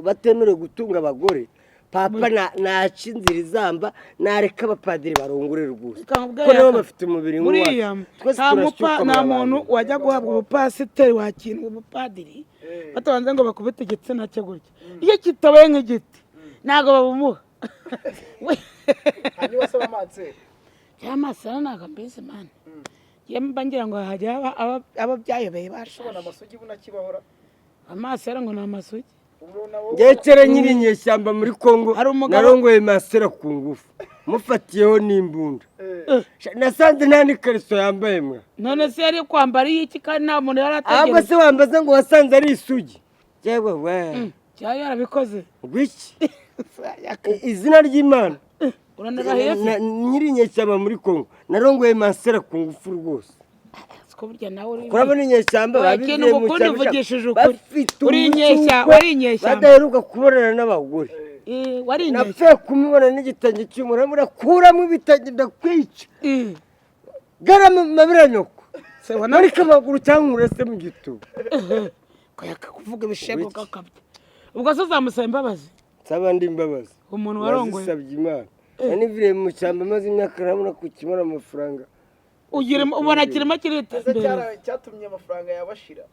[SPEAKER 1] batemerewe gutunga abagore. Papa naca inzira izamba, nareka abapadiri barongore rwose,
[SPEAKER 2] Reka nkubwire
[SPEAKER 1] kuko nabo
[SPEAKER 2] Yaka,
[SPEAKER 1] bafite umubiri
[SPEAKER 2] buriya
[SPEAKER 1] nk'uwacu. Twese
[SPEAKER 2] nta mupa
[SPEAKER 1] turashyukwa
[SPEAKER 2] nta
[SPEAKER 1] mu
[SPEAKER 2] muntu
[SPEAKER 1] bantu.
[SPEAKER 2] wajya guhabwa ubupasiteri wakindwa ubupadiri batabanze ngo bakubite igitsina cye gutya. Iyo kitabaye nk'igiti ntabwo babumuha.
[SPEAKER 3] Hanyuma se abamanseri?
[SPEAKER 2] Y'amasara ntabwo mbizi mani, yewe mba ngira ngo hajya aba byayobeye
[SPEAKER 3] Ubona
[SPEAKER 2] bashaje.
[SPEAKER 3] Amasugi bunakibahora.
[SPEAKER 2] Amasera ngo ni amasugi.
[SPEAKER 3] Ubu nabo.
[SPEAKER 1] Njyewe kera nyiri inyeshyamba muri Kongo,
[SPEAKER 2] Hari umugabo-
[SPEAKER 1] narongoye masera ku ngufu, mufatiyeho n'imbunda. Nasanze nta n'ikariso yambaye mwa.
[SPEAKER 2] None se yari kwambara iyiki kandi nta muntu yari
[SPEAKER 1] Ahubwo
[SPEAKER 2] ategereje?
[SPEAKER 1] se wambaza ngo wasanze ari isugi? Yewe we!
[SPEAKER 2] Cyari yarabikoze.
[SPEAKER 1] Ngwiki? Izina ry'Imana.
[SPEAKER 2] Uranarahiye se?
[SPEAKER 1] Nyiri inyeshyamba muri Kongo narongoye masera ku ngufu rwose.
[SPEAKER 2] Siko burya nawe uri
[SPEAKER 1] Kurabona inyeshyamba
[SPEAKER 2] Oya,
[SPEAKER 1] babivuye
[SPEAKER 2] ikintu
[SPEAKER 1] mu
[SPEAKER 2] ngukunda
[SPEAKER 1] cyaro
[SPEAKER 2] uvugishije ukuri.
[SPEAKER 1] bafite
[SPEAKER 2] Uri inyeshya-
[SPEAKER 1] umucyukwe,
[SPEAKER 2] wari inyeshyamba.
[SPEAKER 1] badaheruka kubonana n'abagore.
[SPEAKER 2] Wari inyeshya.
[SPEAKER 1] Napfuye kumubona n'igitenge cy'umuriro, kuramo ibitenge ndakwica. Garama mabira nyoko.
[SPEAKER 2] Se wana-
[SPEAKER 1] Marika amaguru cyangwa urese mu gituba.
[SPEAKER 2] Kayaka kuvuga ibishego kakabya. Ubwo se uzamusaba imbabazi?
[SPEAKER 1] Nsaba ndi imbabazi?
[SPEAKER 2] Umuntu warongoye.
[SPEAKER 1] Nazisabye Imana. Naniviriye mu cyamba maze imyaka, nabona kukibona amafaranga.
[SPEAKER 2] Ugira ubona kirimo
[SPEAKER 3] Ese
[SPEAKER 2] kiriteza imbere.
[SPEAKER 3] cyatumye amafaranga yabashira?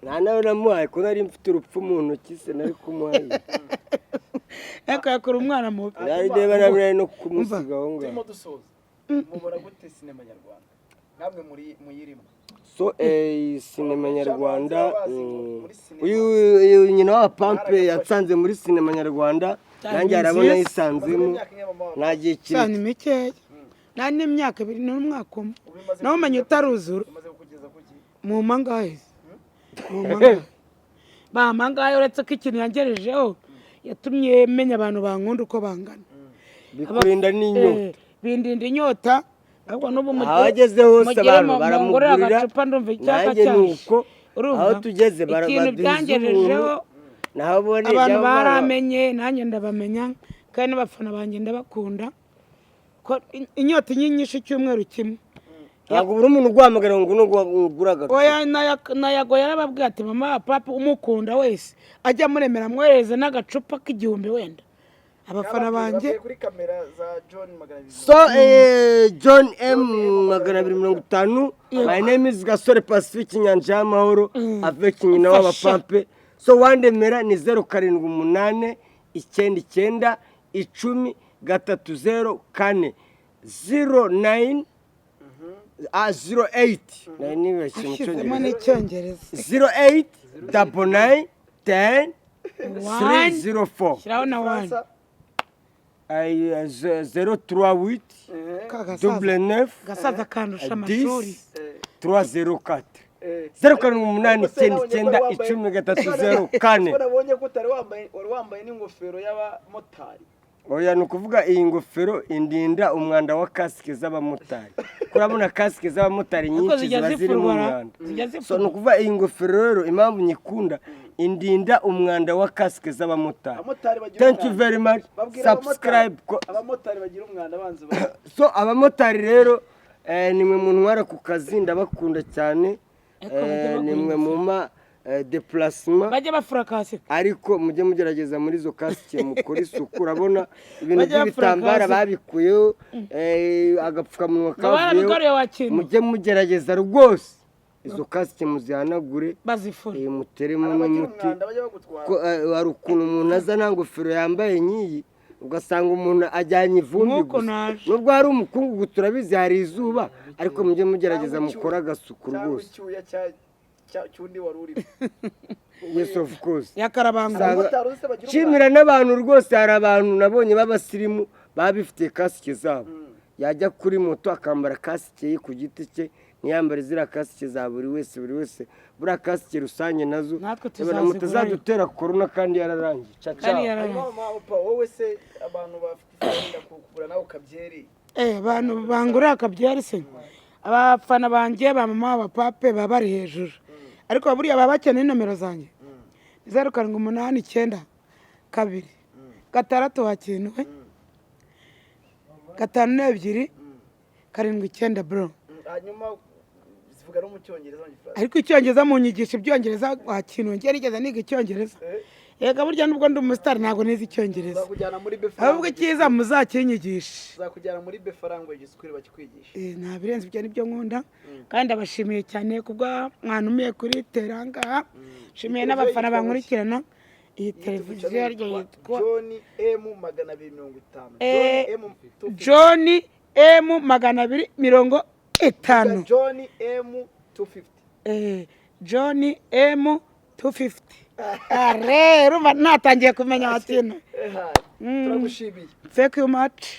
[SPEAKER 1] Nta nawe namuhaye, ko nari mfite urupfu mu ntoki se nari kumuhaye?
[SPEAKER 2] Ariko yakora umwana mubi.
[SPEAKER 1] Nari ndeba nabi, nari no kumusiga aho ngaho.
[SPEAKER 3] Turimo dusoza, mubona gute sinema nyarwanda namwe muri muyirimo?
[SPEAKER 1] So sinema nyarwanda,
[SPEAKER 3] Bazi muri sinema.
[SPEAKER 1] uyu nyina wa Pampe yasanze muri sinema nyarwanda, nanjye arabona
[SPEAKER 2] nziza.
[SPEAKER 1] yisanzemo.
[SPEAKER 3] Imyaka ingahe mama wawe?
[SPEAKER 1] Nta gihe
[SPEAKER 2] Cyane
[SPEAKER 1] kirekire.
[SPEAKER 2] mikeya. Nta n'imyaka 2 n'umwaka umwe.
[SPEAKER 3] Ubimaze
[SPEAKER 2] Nawe umenya utaruzura.
[SPEAKER 3] Umaze kugeza kuki?
[SPEAKER 2] Mu mangahe? Mu mangahe? Ba mangahe, uretse ko ikintu yangerejeho yatumye menya abantu bankunda uko bangana.
[SPEAKER 1] Bikurinda n'inyota.
[SPEAKER 2] Bindinda inyota. Ahubwo n'ubu
[SPEAKER 1] Aho ageze hose
[SPEAKER 2] mugire
[SPEAKER 1] abantu
[SPEAKER 2] mungurire
[SPEAKER 1] baramugurira.
[SPEAKER 2] agacupa, ndumva icyaka
[SPEAKER 1] Nanjye ni
[SPEAKER 2] cyaje.
[SPEAKER 1] uko.
[SPEAKER 2] Urumva?
[SPEAKER 1] Aho tugeze
[SPEAKER 2] Ikintu
[SPEAKER 1] baduhiza
[SPEAKER 2] byangejejeho,
[SPEAKER 1] ubuntu, naho ubone
[SPEAKER 2] abantu baramenye, nanjye ndabamenya, kandi n'abafana banjye ndabakunda, ko inyota inyinyishe icyumweru kimwe.
[SPEAKER 1] Ntabwo buri umuntu uguhamagara ngo ugure agacupa.
[SPEAKER 2] Oya, nayago yarababwiye ati: "Mama papa, umukunda wese ajya amuremera, amwohereze n'agacupa k'igihumbi wenda." Abafana banjye.
[SPEAKER 3] Babwiye kuri kamera za John 200.
[SPEAKER 1] So John M 250, my name is Gasore Pacifique Inyanja y'Amahoro, avec nyina w'abapampe. So wandemera ni 0789910304, 09 08, nari nibeshye mu
[SPEAKER 2] Ashyizemo
[SPEAKER 1] Cyongereza.
[SPEAKER 2] n'icyongereza.
[SPEAKER 1] 089910304.
[SPEAKER 2] Shyiraho na one.
[SPEAKER 1] 038 99
[SPEAKER 2] Gasaza kandusha amashuri.
[SPEAKER 1] 10 304, 0789910304.
[SPEAKER 3] Ko nabonye ko utari wambaye, wari wambaye n'ingofero y'abamotari.
[SPEAKER 1] Oya, ni ukuvuga iyi ngofero indinda umwanda wa kasike z'abamotari. Kurabona kasike z'abamotari
[SPEAKER 2] Ariko
[SPEAKER 1] nyinshi
[SPEAKER 2] zijya
[SPEAKER 1] ziba zirimo
[SPEAKER 2] zifurwa,
[SPEAKER 1] umwanda.
[SPEAKER 2] zijya
[SPEAKER 1] So ni
[SPEAKER 2] zifurwa.
[SPEAKER 1] ukuvuga iyi ngofero rero, impamvu nyikunda, indinda umwanda wa kasike z'abamotari.
[SPEAKER 3] Abamotari bagira
[SPEAKER 1] Thank you
[SPEAKER 3] umwanda.
[SPEAKER 1] very much.
[SPEAKER 3] Babwira
[SPEAKER 1] Subscribe
[SPEAKER 3] abamotari bagira umwanda banze
[SPEAKER 1] So abamotari rero, nimwe muntwara ku kazi, ndabakunda cyane.
[SPEAKER 2] Ariko bajya bagura
[SPEAKER 1] Nimwe muma déplacement.
[SPEAKER 2] Bajya bafura kasike.
[SPEAKER 1] Ariko mujye mugerageza muri izo kasike mukore isuku. Urabona ibintu
[SPEAKER 2] Bajya bafura
[SPEAKER 1] by'ibitambara
[SPEAKER 2] kasike.
[SPEAKER 1] babikuyeho, agapfukamunwa
[SPEAKER 2] Ngo
[SPEAKER 1] kavuyeho.
[SPEAKER 2] barabigoroye wa kintu.
[SPEAKER 1] Mujye mugerageza rwose izo kasike muzihanagure,
[SPEAKER 2] Bazifura.
[SPEAKER 1] muteremo
[SPEAKER 3] abagira
[SPEAKER 1] n'umuti.
[SPEAKER 3] umwanda bajya bagutwara.
[SPEAKER 1] Ko, hari ukuntu umuntu aza nta ngofero yambaye nk'iyi, ugasanga umuntu ajyanye ivumbi
[SPEAKER 2] Nk'uko
[SPEAKER 1] gusa.
[SPEAKER 2] naje.
[SPEAKER 1] Nubwo hari umukungugu, turabizi hari izuba, ariko mujye mugerageza
[SPEAKER 3] Cyangwa
[SPEAKER 1] mukore agasuku
[SPEAKER 3] cyangwa
[SPEAKER 1] rwose.
[SPEAKER 3] Icyuya cy'undi wari urimo.
[SPEAKER 1] Yes, of course.
[SPEAKER 2] Yakarabangura.
[SPEAKER 3] Abamotari uzi se bagira umwanda?
[SPEAKER 1] Nshimira n'abantu rwose, hari abantu nabonye b'abasirimu baba bifitiye kasike zabo, yajya kuri moto akambara kasike ye ku giti cye, ntiyambare ziriya kasike za buri wese buri wese. Buriya kasike rusange nazo
[SPEAKER 2] Natwe
[SPEAKER 1] tubona
[SPEAKER 2] tuzazigurayo.
[SPEAKER 1] mutazadutera korona kandi yararangiye. Ciao,
[SPEAKER 2] Kandi
[SPEAKER 1] ciao.
[SPEAKER 2] yararangiye.
[SPEAKER 3] Hanyuma mama papa, wowe se abantu bafite wenda kugura nawe ukabyeri?
[SPEAKER 2] Abantu bangurira akabyari se, abafana banjye ba mama abapape baba bari hejuru, ariko buriya baba bakeneye nomero zanjye: 078926 wa kintu we 5279, bro.
[SPEAKER 3] Hanyuma zivuga no mu Cyongereza, mu Gifaransa.
[SPEAKER 2] Ariko icyongereza munyigisha ibyongereza wa kintu, njye nigeze niga icyongereza? Yega, burya nubwo ndi umusitari ntabwo nize icyongereza.
[SPEAKER 3] Nzakujyana muri Befa.
[SPEAKER 2] Ahubwo icyiza muzakinyigishe.
[SPEAKER 3] Nzakujyana muri Befa Language School bakikwigisha.
[SPEAKER 2] Nta birenze ibyo, nibyo nkunda, kandi ndabashimiye cyane kubwo mwantumiye kuri terangaha. Nshimiye n'abafana bankurikirana. Iyi televiziyo yaryo yitwa
[SPEAKER 3] John M 250. John M 250.
[SPEAKER 2] John M 250.
[SPEAKER 3] John M 250.
[SPEAKER 2] John M 250. Are urumva natangiye kumenya wakintu.
[SPEAKER 3] Turagushimiye.
[SPEAKER 2] Thank you much.